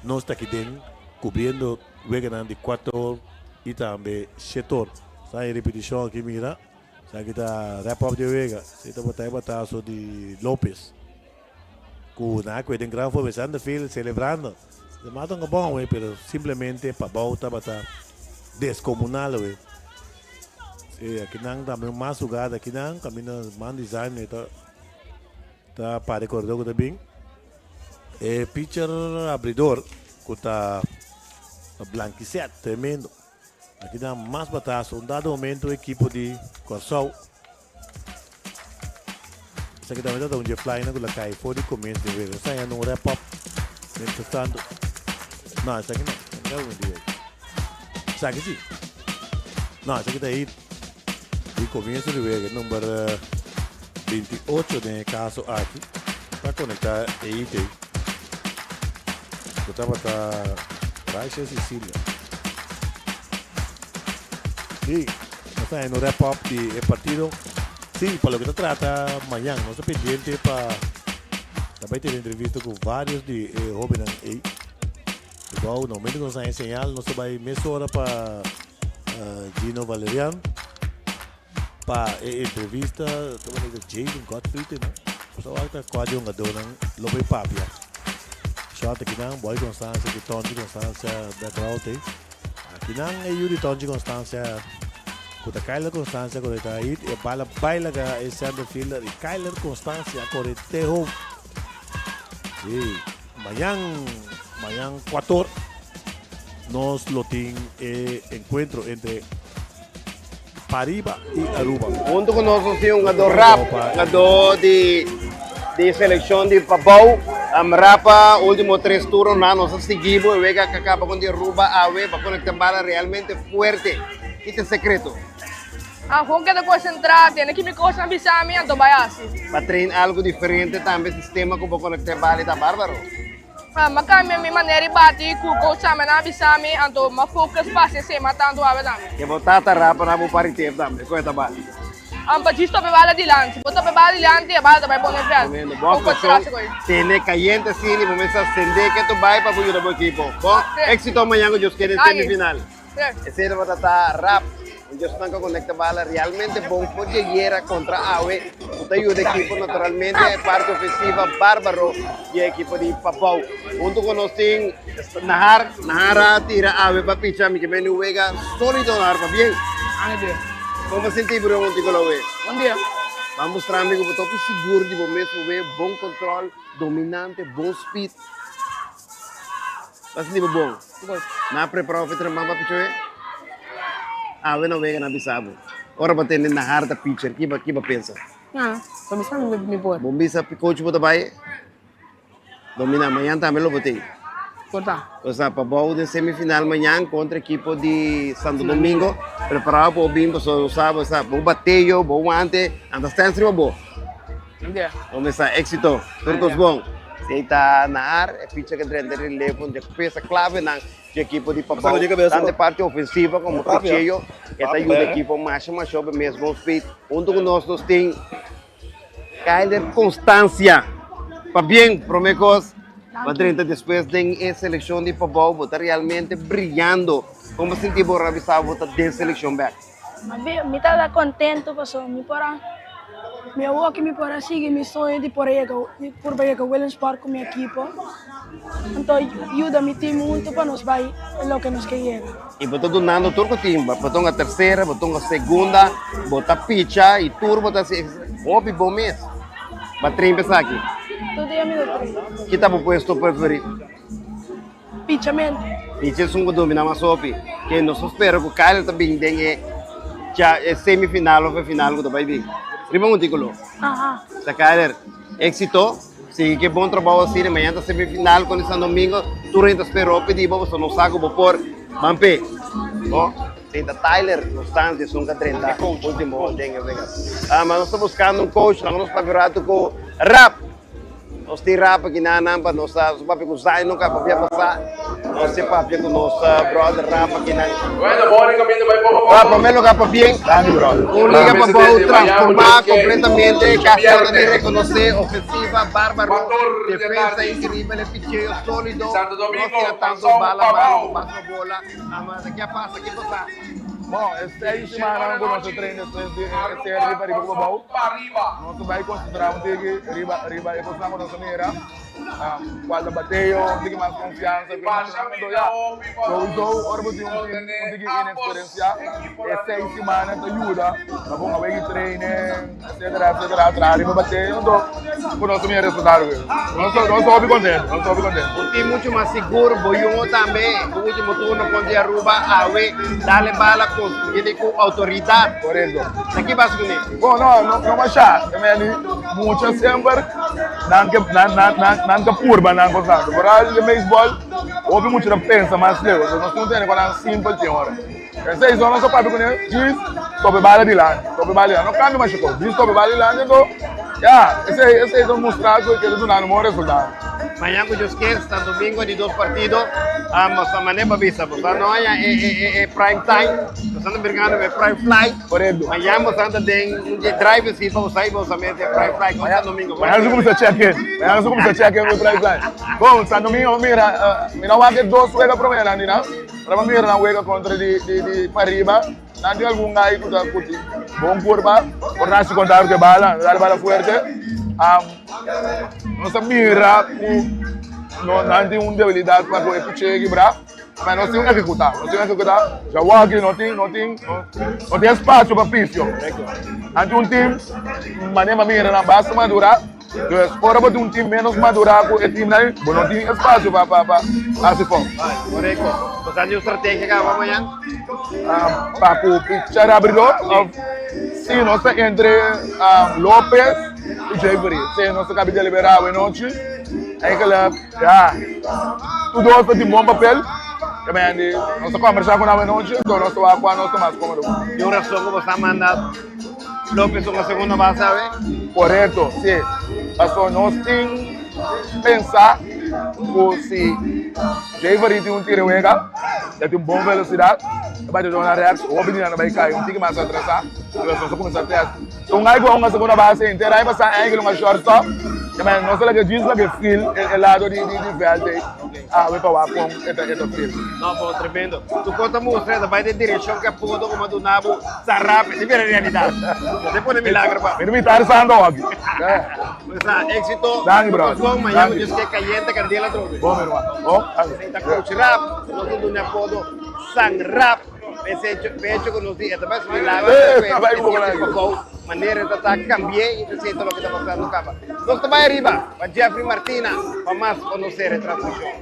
nos ta aki den kubriendo weganan di kuater i tambe shetor. Sa e ripitishon aki mira. Esaki ta wrap up di e wega. Si ta bota e bataso di Lopez. Ku nan a kue den gran forma. Esnan ta celebrando. Se mata un bon we, pero simplemente Pabou tabata descomunal we. Sí, aki nan tambe un mas jugada aki nan. Caminda man design ta ta para e corredor ku ta bin. E pitcher abridor ku ta Blanquicet, tremendo. Aki nan mas bataso. Un dado momento ekipo di Kòrsou. Esaki tambe tabata un dje fly nan ku la kai for di komienso di wega. Nos ta hañando un wrap up mientras tanto. No, esaki no. Esaki no ta un di wega. Esaki si. No, esaki ta hit di komienso di wega. Number 28 den e kaso aki. Ta konektá e hit ei. Ku tabata Raisha Cecilia. Sí, nos ta hañando wrap up di e partido. Sí, pa loke ta trata mañan, nos ta pendiente pa ta bai tene entrevista ku varios di e hobennan ei. Igual, na momento ku nos haña señal, nos ta bai mesora pa Gino Valerian pa e entrevista. Ta manera Jaden Godfried, no? Nos ta wak ta kua di hungadónan lo bai papia. Shot akinan, Boy Constancia ku Tonchi Constancia back route ei. Akinan e yu di Tonchi Constancia ku ta Kyler Constancia kore ta hit e bala bai laga e center fielder i Kyler Constancia a kore te home. Sí, mañan, mañan kuator nos lo tin e enkuentro entre Pariba i Aruba. Hunto ku nos nos tin un hungadó rap, hungadó di di selekshon di Pabou. Rapa último tres turnonan nos a sigui bo e wega ku a kaba kontra Aruba awe pa konekta bala realmente fuerte. Ki ta e sekreto? Anhon keda konsentrá, tene ki mi kosnan bisa mi, anto bai hasi. Pa train algu diferente tambe sistema ku bo konekta e bala ta bárbaro. M'a kambia mi manera di bati ku coach tambe nan a bisa mi, anto m'a focus pa hasi esei mas tantu awe tambe. Ke bo tata rapa na bo paritef tambe, kon e ta bati? Pa djis topa e bala dilanti. Bo topa e bala dilanti, e bala ta bai bon den vèlt. Tremendo. Bon aktuashon. Tene kayente asina i bo mester asende ke tu bai pa bo yuda bo ekipo. Bon éksito mañan ku Dios kere den semifinal. Esei tabata ta rap. Un Dios nan ka konekta bala realmente bon for di ayera kontra awe ku ta yuda ekipo naturalmente e parti ofensiva barbaro di e ekipo di Pabou. Huntu ku nos tin Nahar. Nahar a tira awe pa picha mi ke meni un wega solido Nahar pabien. Kon bo sinti bro Montico Lowe? Bon dia. Ban mustra mi ku bo ta hopi sigur di bo mes bo wega bon control, dominante, bon speed. Bo a sinti bo bon? Nan a prepara bo pa e tremban pa picha wega? Awe na wega nan a bisa bo. Ora bo a tende Nahar ta pitcher ki bo a pensa? Nada, bo bisa mi mi por. Bo bisa coach bo ta bai? Domina, mañan tambe lo bo tin. Por ta. O sea, pa bou den semifinal mañan contra equipo di Santo Domingo. Preparado pa bo bin pasobra bo sa, bo sa, bo bateo, bo wante, anta stens riba bo. Yeah. Comenzá éxito. Tur cos bon. Esey ta Nahar, e pitcher que drenta relevo, dje pieza clave nan dje equipo di Pabou. Tanto e parti ofensiva como picheo, e ta yuda equipo masha masha hopi mes bon speed. Hunto cu nos, nos tin Kyler Constancia. Pabien, prome kos, bo drenta despues den e selekshon di Pabou, bo ta realmente briyando. Kon bo sinti bo ora bisa bo ta den selekshon bek? Mi ta kontentu pasobra mi por a mi awor ki mi por a sigui mi soño di por a yega di purba yega Williamsport ku mi ekipo. Anto yuda mi team huntu pa nos bai loke nos ke yega. I bo ta dunando tur ku tin, bo ta hunga tersera, bo ta hunga segunda, bo ta picha i tur bo ta hasi hopi bon mes. Bo a train pa esaki? Tur dia mi ta train. Ki ta bo puesto preferi? Pichamento. Picha esun ku domina mas hopi. Ke nos ta spera ku Kyle ta bin den e cha e semifinal of e final ku ta bai bin. Riba un tikulo. Aha. Sa Kyler, éxito. Sigui ke bon trabou asina, mañana ta semifinal kontra San Domingo, tur hende ta spera hopi di bo, pasobra nos sa ku bo por ban p'e. Bo, esei ta Tyler Constancia esun ka drenta ultimo den e wega. Ma nos ta buskando un coach, laga nos papia un ratu ku Rap. Nos tin Rap aki nan nan pa nos ta papia ku Zaino ka papia pasá. Nos tin papia ku nos brother Rap aki nan. Rap, promé lugar pabien. Un liga pa bou transformá kompletamente. Kasi ora di rekonosé ofensiva bárbaro, defensa inkreibel, e picheo sólido. No tira tantu bala malo ku basa bola. Ama ke a pasa? Ke pasa? Bon, e seis simannan ku nos a train despues di e serie di pariba ku pabou, nos a bai konsentrá un tiki riba riba e kosnan ku nos a mira, kual ta bateo, un tiki mas konfiansa ku e muchanan. Anto ya, souiso ora bo tin un tim un tiki ineksperensiá, e seis simannan ta yuda pa bo away di training, etcetera, etcetera, traha riba bateo, anto ku nos a mira resultado. Nos ta hopi kontento, nos ta hopi kontento. Un team mucho mas sigur, Boyongo tambe, ku ultimo turno kontra Aruba, awe dale bala ku hende ku outoridat. Korekto. Na ki base kuné? Bon, no, no, no masha. E meni mucha semper nan ke nan nan nan nan ta purba nan kosnan. Vooral den beisbòl, hopi mucha ta pensa mas leu. Entonces nos tin tene ku nan simpel tin ora. Esei so nos a papia kuné, djis topa e bala dilanti, topa e bala dilanti. No kambia masha kos, djis topa e bala dilanti anto ya, esei esei ta mustra ku e ta dunando bon resultado. Mañan ku Dios kier, Santo Domingo di dos partido, nos ta manera pa bisa, bo sa no haña e e e e prime time, bo sa ta birgando e prime flight. Korekto. Mañan bo sa ta den un dje drive si pa bo sa i bo sa mete prime flight kon Santo Domingo. Mañan su kumsa check in, mañan su kumsa check in ku prime flight. Bon, Santo Domingo mira, mi no wak e dos wega prome nan di nan. Ora bo mira nan wega kontra di di pariba, nan tin algun gai ku ta ku tin bon kurba, por nan hasi kontakto ku e bala, nan dal bala fuerte. Nos a mira ku no nan tin un debilidat pa ku e picheo kibra, ma nos tin ehekutá, nos tin ehekutá. Jawaki no tin no tin no tin espasio pa fisio. Nan tin un tim manera mira nan basta madurá. Dus ora bo tin un team menos madurá ku e teamnan ei, bo no tin espasio pa pa pa hasi fout. Korekto. Bo sa di un strategia kaba mañan? Pa ku pichar abridor òf si nos ta entre Lopez i Jeffery. Si nos ta kabi deliberá awe nochi. Eigenlijk ya tur dos ta tin bon papel. Ta mende nos ta kombersá ku nan awe nochi, anto nos ta wak kua nos ta mas kómodo. Tin un rason ku bo sa manda Lopez un segunda base awe? Korekto, si. Paso nos tin pensa. Ku si Jayvery tin un tira wega, e tin bon velosidat, e bai duna na rechts, hopi di nan ta bai kai un tiki mas atrasá, pero nos a kuminsá tèst. So un ai ku a hunga segunda base henter ai pasá eigenlijk un shortstop, e bai nos a laga djis laga feel e lado di di vèlt ei, awe pa wak kon e ta e ta feel. No, bo tremendo. Tu kos ta mustra e ta bai den direkshon ku e apodo ku mi a duna bo sa rapido, e bira realidat. Bo pone milagro pa. Mi ta mitad santo aki. Pues éxito. Danki, brother. Bon, mañana Dios ke caliente candela trobe. Bon, mi hermano. Bon, danki. Ta coach rap, nos ta duna apodo San Rap. Ese hecho ku nos di, esta bes milagro. Eh, ta bai bon aki. Manera ta ta cambié y ta siento loke ta pasando caba. Nos ta bai ariba pa Jeffrey Martina pa mas conocer e transmisión.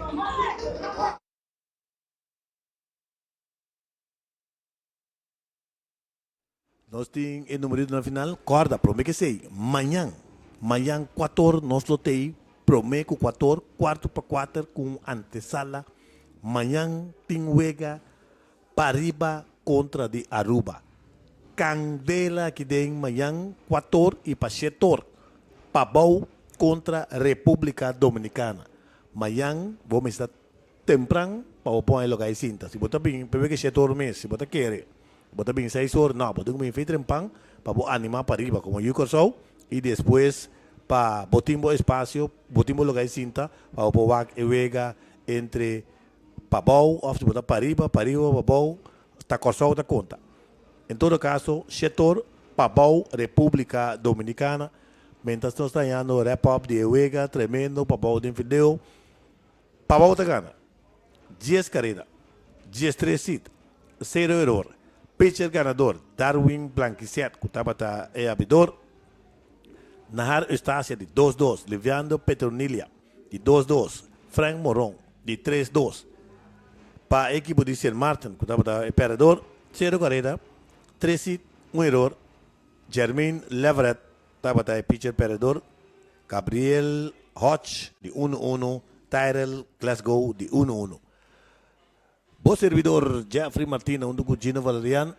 Nos tin e numerito na final. Corda, prome ke sei, mañan, mañan cuator nos lo tei prome ku cuator, cuarto pa cuater ku un antesala. Mañan tin wega Pariba kontra di Aruba. Kandela aki den mañan cuator y pa shetor, Pabou kontra Republica Dominicana. Mañan bo mester tempran pa bo pon e loga e sinta. Si bo ta bin p'e wega shetor mes, si bo ta kere. Bo ta bin seis or? No, bo tin ku bin fe trempan pa bo animá pariba komo yu Kòrsou i despues pa bo tin bo espasio, bo tin bo lugá di sinta pa bo por wak e wega entre pabou òf si bo ta pariba, pariba o pabou, ta Kòrsou ta konta. En todo kaso, shetor Pabou, Repúblika Dominikana, mientras nos ta hañando wrap up di e wega tremendo pabou den fideo, Pabou ta gana. Dies kareda, 13 hit, sero eror. Pitcher ganador, Darwin Blanquicet ku tabata e abridor. Nahar Eustacia di dos dos, Liviando Petronilia di dos dos, Frank Moron di tres dos. Pa e ekipo di Sint Maarten ku tabata e pèrdedor, sero kareda, tres hit, un eror. Jermaine Leverett tabata e pitcher pèrdedor. Gabriel Hodge di unu unu, Tyrell Glasgow di unu unu. Bo servidor Jeffrey Martina huntu ku Gino Valerian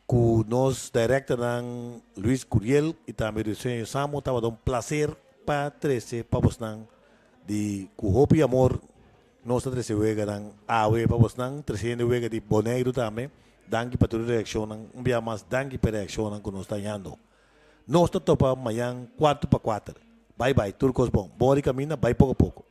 ku nos directornan Luis Curiel y tambe Ruiseño Samo tabata un placer pa trece pa bosnan di ku hopi amor nos ta trece weganan awe pa bosnan treciendo e wega di Boneiru tambe. Danki pa tur e reaccionnan. Un bia mas danki pa e reaccionnan ku nos ta hañando. Nos ta topa mañan cuarto pa cuater. Bai bai, tur cos bon. Bon ori camina, bai poco poco.